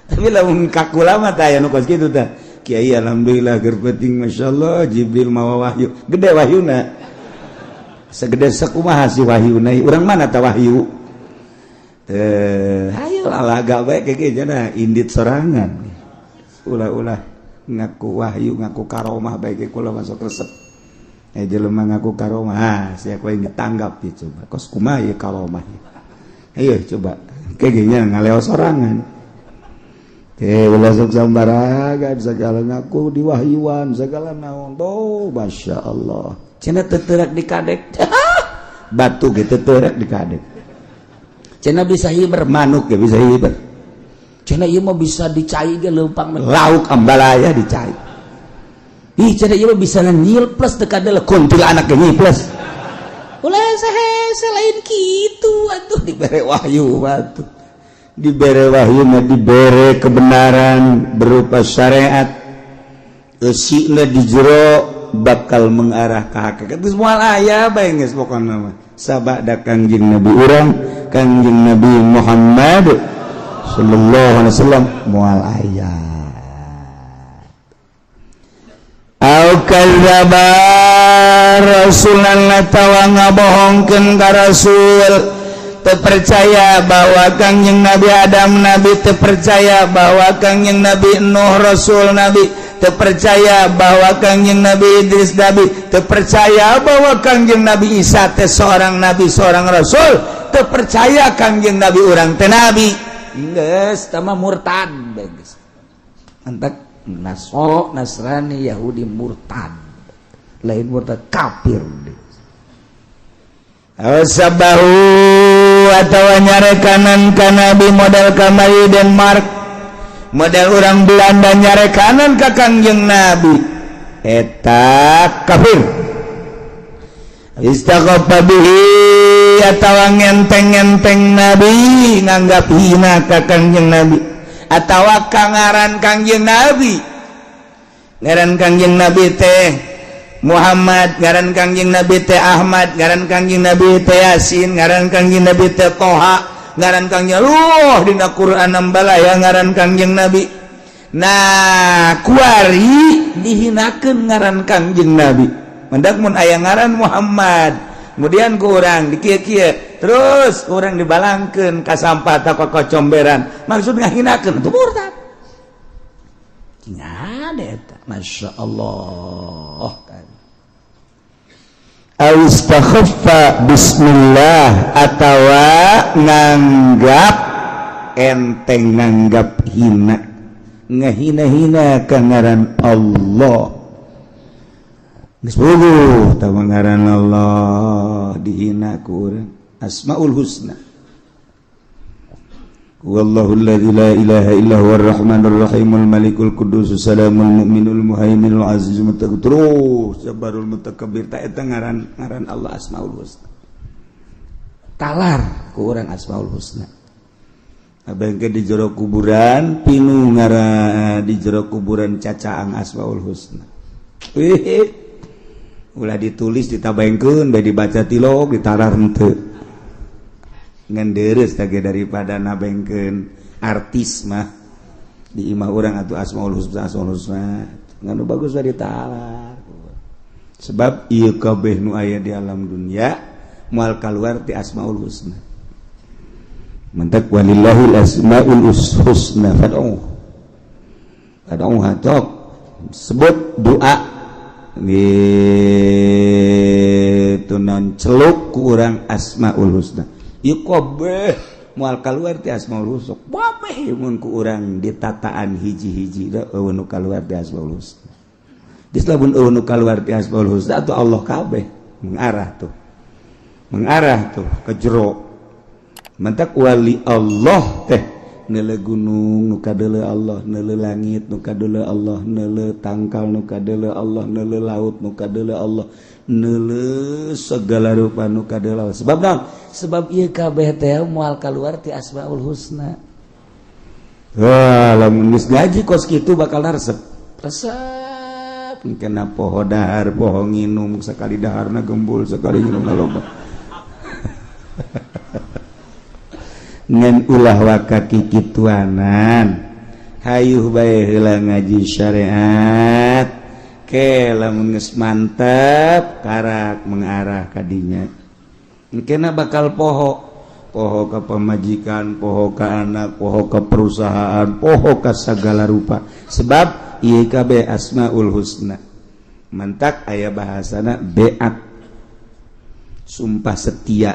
Tapi lamun ka kula mah teh aya nu kos kitu tah. Kiai alhamdulillah keur penting masyaallah Jibril mawa wahyu. Gede wahyuna. Segede sakumaha si wahyuna? Urang mana tah wahyu? Teh hayo lalaga bae keke cenah indit sorangan. Ulah-ulah ngaku wahyu ngaku karomah bae ke kula masuk resep. Jelema ngaku karomah, ah sia yang ditanggap ya coba. Kos kumaha ieu karomah? Ayo coba. Kayaknya ngaleos sorangan. Eh ulah sok sambaragan segala ngaku diwahyuan segala naon. Oh, Masya Allah. Cenah teu di kadek. Batu ge teu di kadek. Cenah bisa hiber manuk ge bisa hiber. Cenah ieu mah bisa dicai ge leumpang lauk ambalaya dicai. Ih cenah ieu mah bisa nyil plus teu kadele kuntilanak ge nyil plus. Ulah saha lain kitu atuh dibere wahyu batu. Dibere wahyu mah dibere kebenaran berupa syariat. Eusina di jero bakal mengarah ke hakikat. Geus moal aya bae geus pokona mah. Sabada Kangjeng Nabi urang, Kangjeng Nabi Muhammad sallallahu alaihi wasallam moal aya. Au kadzdzaba rasulan atawa ngabohongkeun ka rasul. Terpercaya bahwa Kangjeng Nabi Adam nabi, terpercaya bahwa Kangjeng Nabi Nuh rasul nabi, terpercaya bahwa Kangjeng Nabi Idris nabi, terpercaya bahwa Kangjeng Nabi Isa teh seorang nabi seorang rasul, terpercaya Kangjeng Nabi urang teh nabi. Geus tah mah murtad geus. Antak Nasoro Nasrani Yahudi murtad. Lain murtad kafir. Sabahu atawa nyarekanan ka nabi model kamari Denmark, model orang Belanda nyarekanan ka Kangjeng Nabi, eta kafir. Istaghfa bihi atawa ngenteng-ngenteng nabi, nganggap hina ka Kangjeng Nabi atawa kangaran Kangjeng Nabi. Ngaran Kangjeng Nabi teh Muhammad, ngaran Kangjeng Nabi teh Ahmad, ngaran Kangjeng Nabi teh Yasin, ngaran Kangjeng Nabi teh Toha, ngaran Kangjeng Luh dina Quran nambalaya ngaran Kangjeng Nabi. Nah, kuari dihinakeun ngaran Kangjeng Nabi. Mendak mun aya ngaran Muhammad, kemudian ku urang dikieu-kieu, terus urang dibalangkeun ka sampah ta ka kocomberan, maksud ngahinakeun itu murtad. Ada eta, Masya Allah. Awistakhaffa bismillah atawa nganggap enteng, nganggap hina, ngahina-hina ka ngaran Allah. Geus puguh tah ngaran Allah dihina ku urang. Asmaul Husna. Wallahu alladzi la ilaha illa huwar rahmanur rahimul malikul quddus salamul mu'minul muhaiminul azizul mutakabbir jabbarul mutakabbir. Ta eta ngaran ngaran Allah Asmaul Husna. Talar ku urang Asmaul Husna. Abengke di jero kuburan pinu ngaran di jero kuburan cacaang Asmaul Husna. Wih, ulah ditulis ditabaengkeun bae dibaca tilok ditarar henteu. Ngan deres tage daripada nabengkeun artis mah di imah urang atuh Asmaul Husna Asmaul Husna ngan nu bagus bae ditalar. Sebab ieu kabeh nu aya di alam dunia moal kaluar ti Asmaul Husna. Mentak walillahil asmaul husna fad'u. Fad'u hatok sebut doa gitu non celuk ku urang Asmaul Husna. Ieu kabeh moal kaluar ti Asmaul Husna. Kabeh mun ku urang ditataan hiji-hiji da eueuh nu kaluar ti Asmaul Husna. Geus lamun eueuh nu kaluar ti Asmaul Husna atuh Allah kabeh mengarah tuh. Mengarah tuh ke jero. Mentak wali Allah teh neuleu gunung nu kadeuleu Allah, neuleu langit nu kadeuleu Allah, neuleu tangkal nu kadeuleu Allah, neuleu laut nu kadeuleu Allah, neuleu segala rupa nu kadeuleu Allah. Sebab naon? Sebab ieu kabeh teh moal kaluar ti Asmaul Husna. Wah, lamun geus ngaji kos kitu bakal resep. Resep Kena poho dahar, poho nginum, sekali daharna gembul, sekali nginum loba. Ngan ulah waka kikituanan. Hayuh bae heula ngaji syariat. Ke lamun geus mantep karak mengarah ka dinya. Engkena bakal poho. Poho ka pamajikan, poho ka anak, poho ka perusahaan, poho ka sagala rupa. Sebab IKB Asmaul Husna mantak aya bahasana beat sumpah setia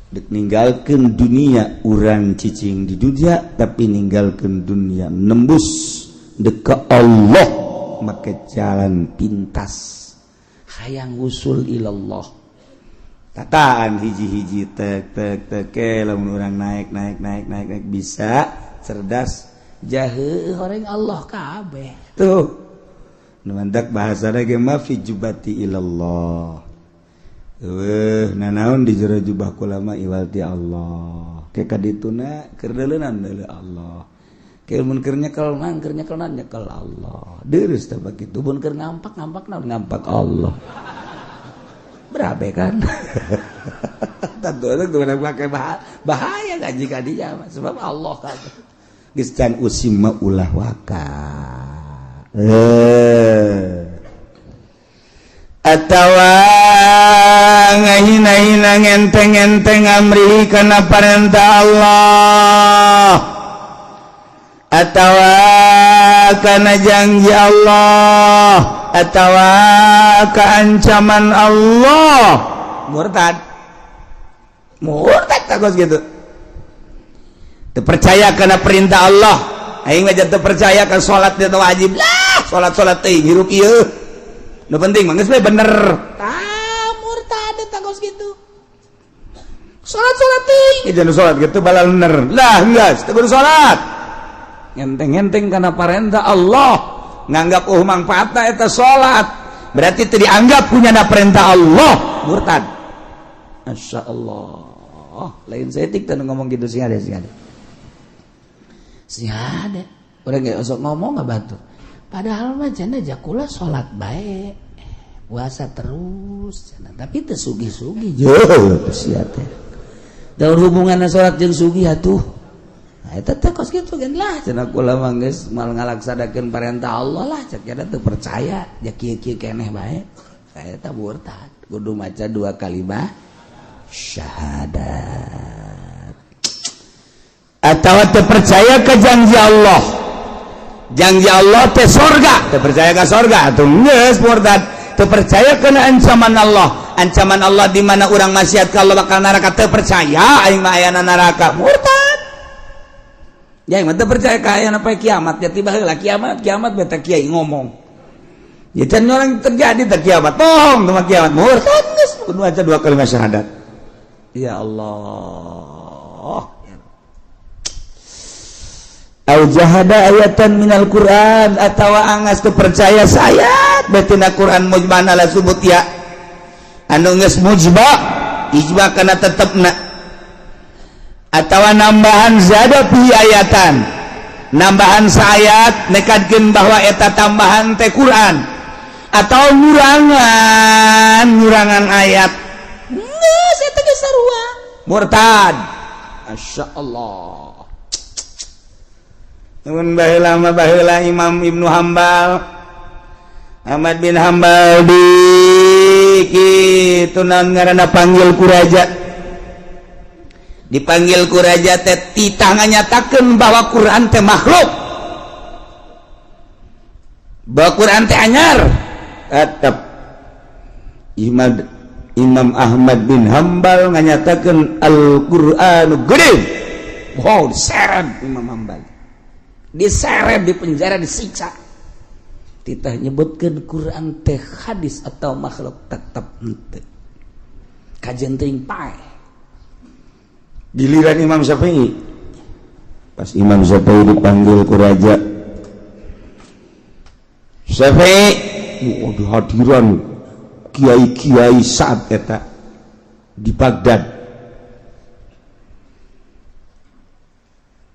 dek ninggalkeun dunia urang cicing di dunia tapi ninggalkeun dunia nembus dek ke Allah make jalan pintas hayang usul ilallah tataan hiji-hiji tek tek tek lamun urang naik naik naik naik naik bisa cerdas jahe horeng Allah kabeh tuh nu mantak bahasana ge mah fi jubati ilallah eueuh nanaon di jero jubah kula mah iwal ti Allah ke kadituna keur deuleunan deuleu Allah ke mun keur nyekel mah keur nyekel nyekel Allah deurus teh bakitu mun keur ngampak ngampak naon ngampak Allah berabe kan tentu eta make bahaya gaji ka dinya sebab Allah kabeh geus can usim mah ulah waka atawa ngahina-hina ngenteng-ngenteng amri kana parentah Allah atawa kana janji Allah atawa ka ancaman Allah murtad murtad tagos gitu terpercaya karena perintah Allah aing mah teu percaya ka salat teh wajib lah salat-salat teh hirup ieu nu penting mah geus we bener tah murtad eta kos kitu salat-salat teh jangan salat kitu balal bener lah geus teu kudu salat ngenteng-ngenteng kana perintah Allah nganggap oh mangfaatna eta salat berarti teu dianggap punya perintah Allah murtad masyaallah lain setik teh ngomong gitu sih ada sih ada si ada orang nggak usah ngomong nggak bantu padahal mah janda jakula sholat baik puasa terus jana. Tapi teu sugih-sugih yo sia teh daun hubunganna sholat jeung sugih atuh nah eta teh kos kitu gen lah cenah kula mah geus mal ngalaksanakeun perintah Allah lah cek nya teu percaya ja kieu-kieu keneh bae eta murtad kudu maca dua kalimat syahadat atau terpercaya ke janji Allah janji Allah teh sorga terpercaya ke sorga atuh geus murtad terpercaya kana ancaman Allah ancaman Allah di mana urang maksiat ka Allah bakal neraka teu percaya aing mah ayana neraka murtad ya aing mah teu percaya ka ayana poe kiamat ya tiba heula kiamat kiamat beta kiai ngomong ya can orang terjadi teh kiamat bohong teh kiamat murtad geus kudu aja dua kalimat syahadat ya Allah au jahada ayatan minal Quran atawa angas teu percaya sayat betina Quran mujmana la subut ya anu geus mujba ijma kana tetepna atawa nambahan zada fi ayatan nambahan saayat nekadkeun bahwa eta tambahan teh Quran atau ngurangan ayat geus eta geus sarua murtad masyaallah Nuhun baheula mah baheula Imam Ibnu Hambal Ahmad bin Hambal di kitu naon ngaranna panggil ku raja dipanggil ku raja teh titah nganyatakeun bahwa Quran teh makhluk bahwa Quran teh anyar tetep Imam Ahmad bin Hambal nganyatakeun Al-Qur'anu gede wow diseret Imam Hambal diseret di penjara disiksa titah nyebutkeun Quran teh hadis atau makhluk tetep henteu kajen teuing paeh giliran Imam Syafi'i pas Imam Syafi'i dipanggil ku raja Syafi'i di hadiran kiai-kiai saat eta di Baghdad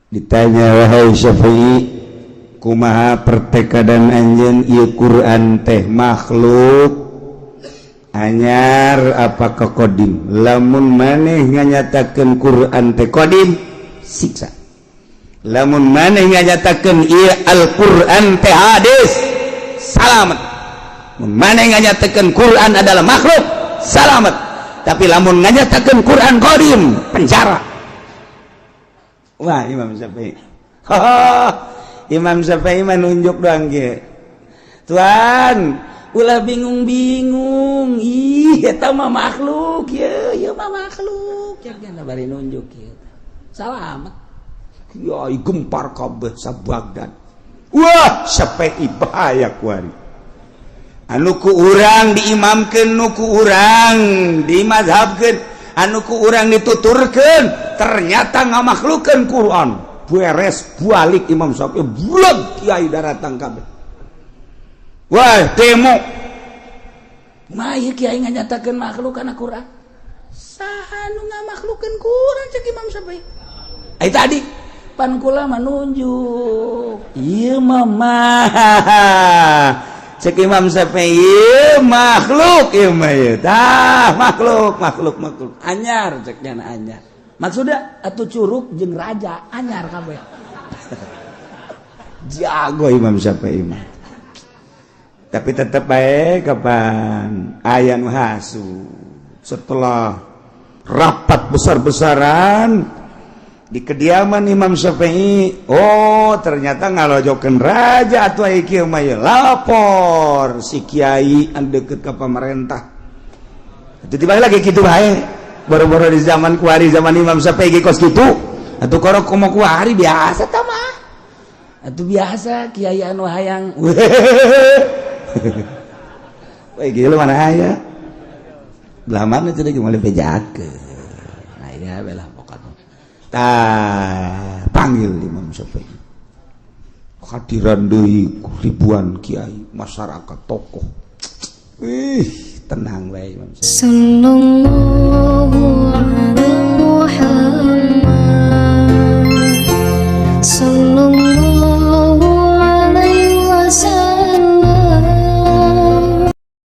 ditanya wahai Syafi'i Kumaha pertekadan anjeun, ieu Quran teh makhluk anyar apa kodim? Lamun maneh nganyatakeun Quran teh kodim, siksa. Lamun maneh nganyatakeun ieu Al-Quran teh hadis, salamet. Mun maneh nganyatakeun Quran adalah makhluk, salamet. Tapi lamun nganyatakeun Quran kodim, penjara. Wah, Imam Syafi'i, Imam Syafi'i mah nunjuk doang ge, "Tuan, ulah bingung-bingung, ih, eta mah makhluk ye, ieu mah makhluk." Cek bari nunjuk kieu, salamet. Kiai gempar kabeh sa-Baghdad. Wah, Syafi'i bahaya kuari. Anu ku urang diimamkeun, nu ku urang dimazhabkeun, anu ku urang dituturkeun, ternyata ngamakhlukeun Quran. Beres, balik Imam Syafi'i, bulat, kiai daratang kabeh. Wah, demo. Mah ieu kiai nganyatakeun makhluk kana Quran. Saha nu ngamakhlukeun Quran? Cek Imam Syafi'i. Ai tadi pan kula mah nunjuk. Ieu mah mah, cek Imam Syafi'i, ieu makhluk, ieu mah ieu. Tah, makhluk, makhluk, makhluk. Anyar, cek nyana anyar. Maksudnya atuh curug jeung raja anyar kabeh. Jago Imam Syafi'i mah. Tapi tetap baik, kapan aya nu hasu. Setelah rapat besar-besaran di kediaman Imam Syafi'i, oh, ternyata ngalojokeun raja atau kieu mah. Lapor si kiai anu deket ke pemerintah itu, tiba lagi gitu bae. Baru-baru di zaman kuari, zaman Imam Syafi'i kos gitu atau korok komo kuari biasa tah mah. Atuh biasa kiai anu hayang. Wah, gila, mana aya? Belah mana cenah moal bejakeun. Aya belah pokokna. Tah, panggil Imam Syafi'i. Hadiran deui ribuan kiai, masyarakat, tokoh. Ih, tenang bae Imam Syafi'i. Sallallahu ala Muhammad.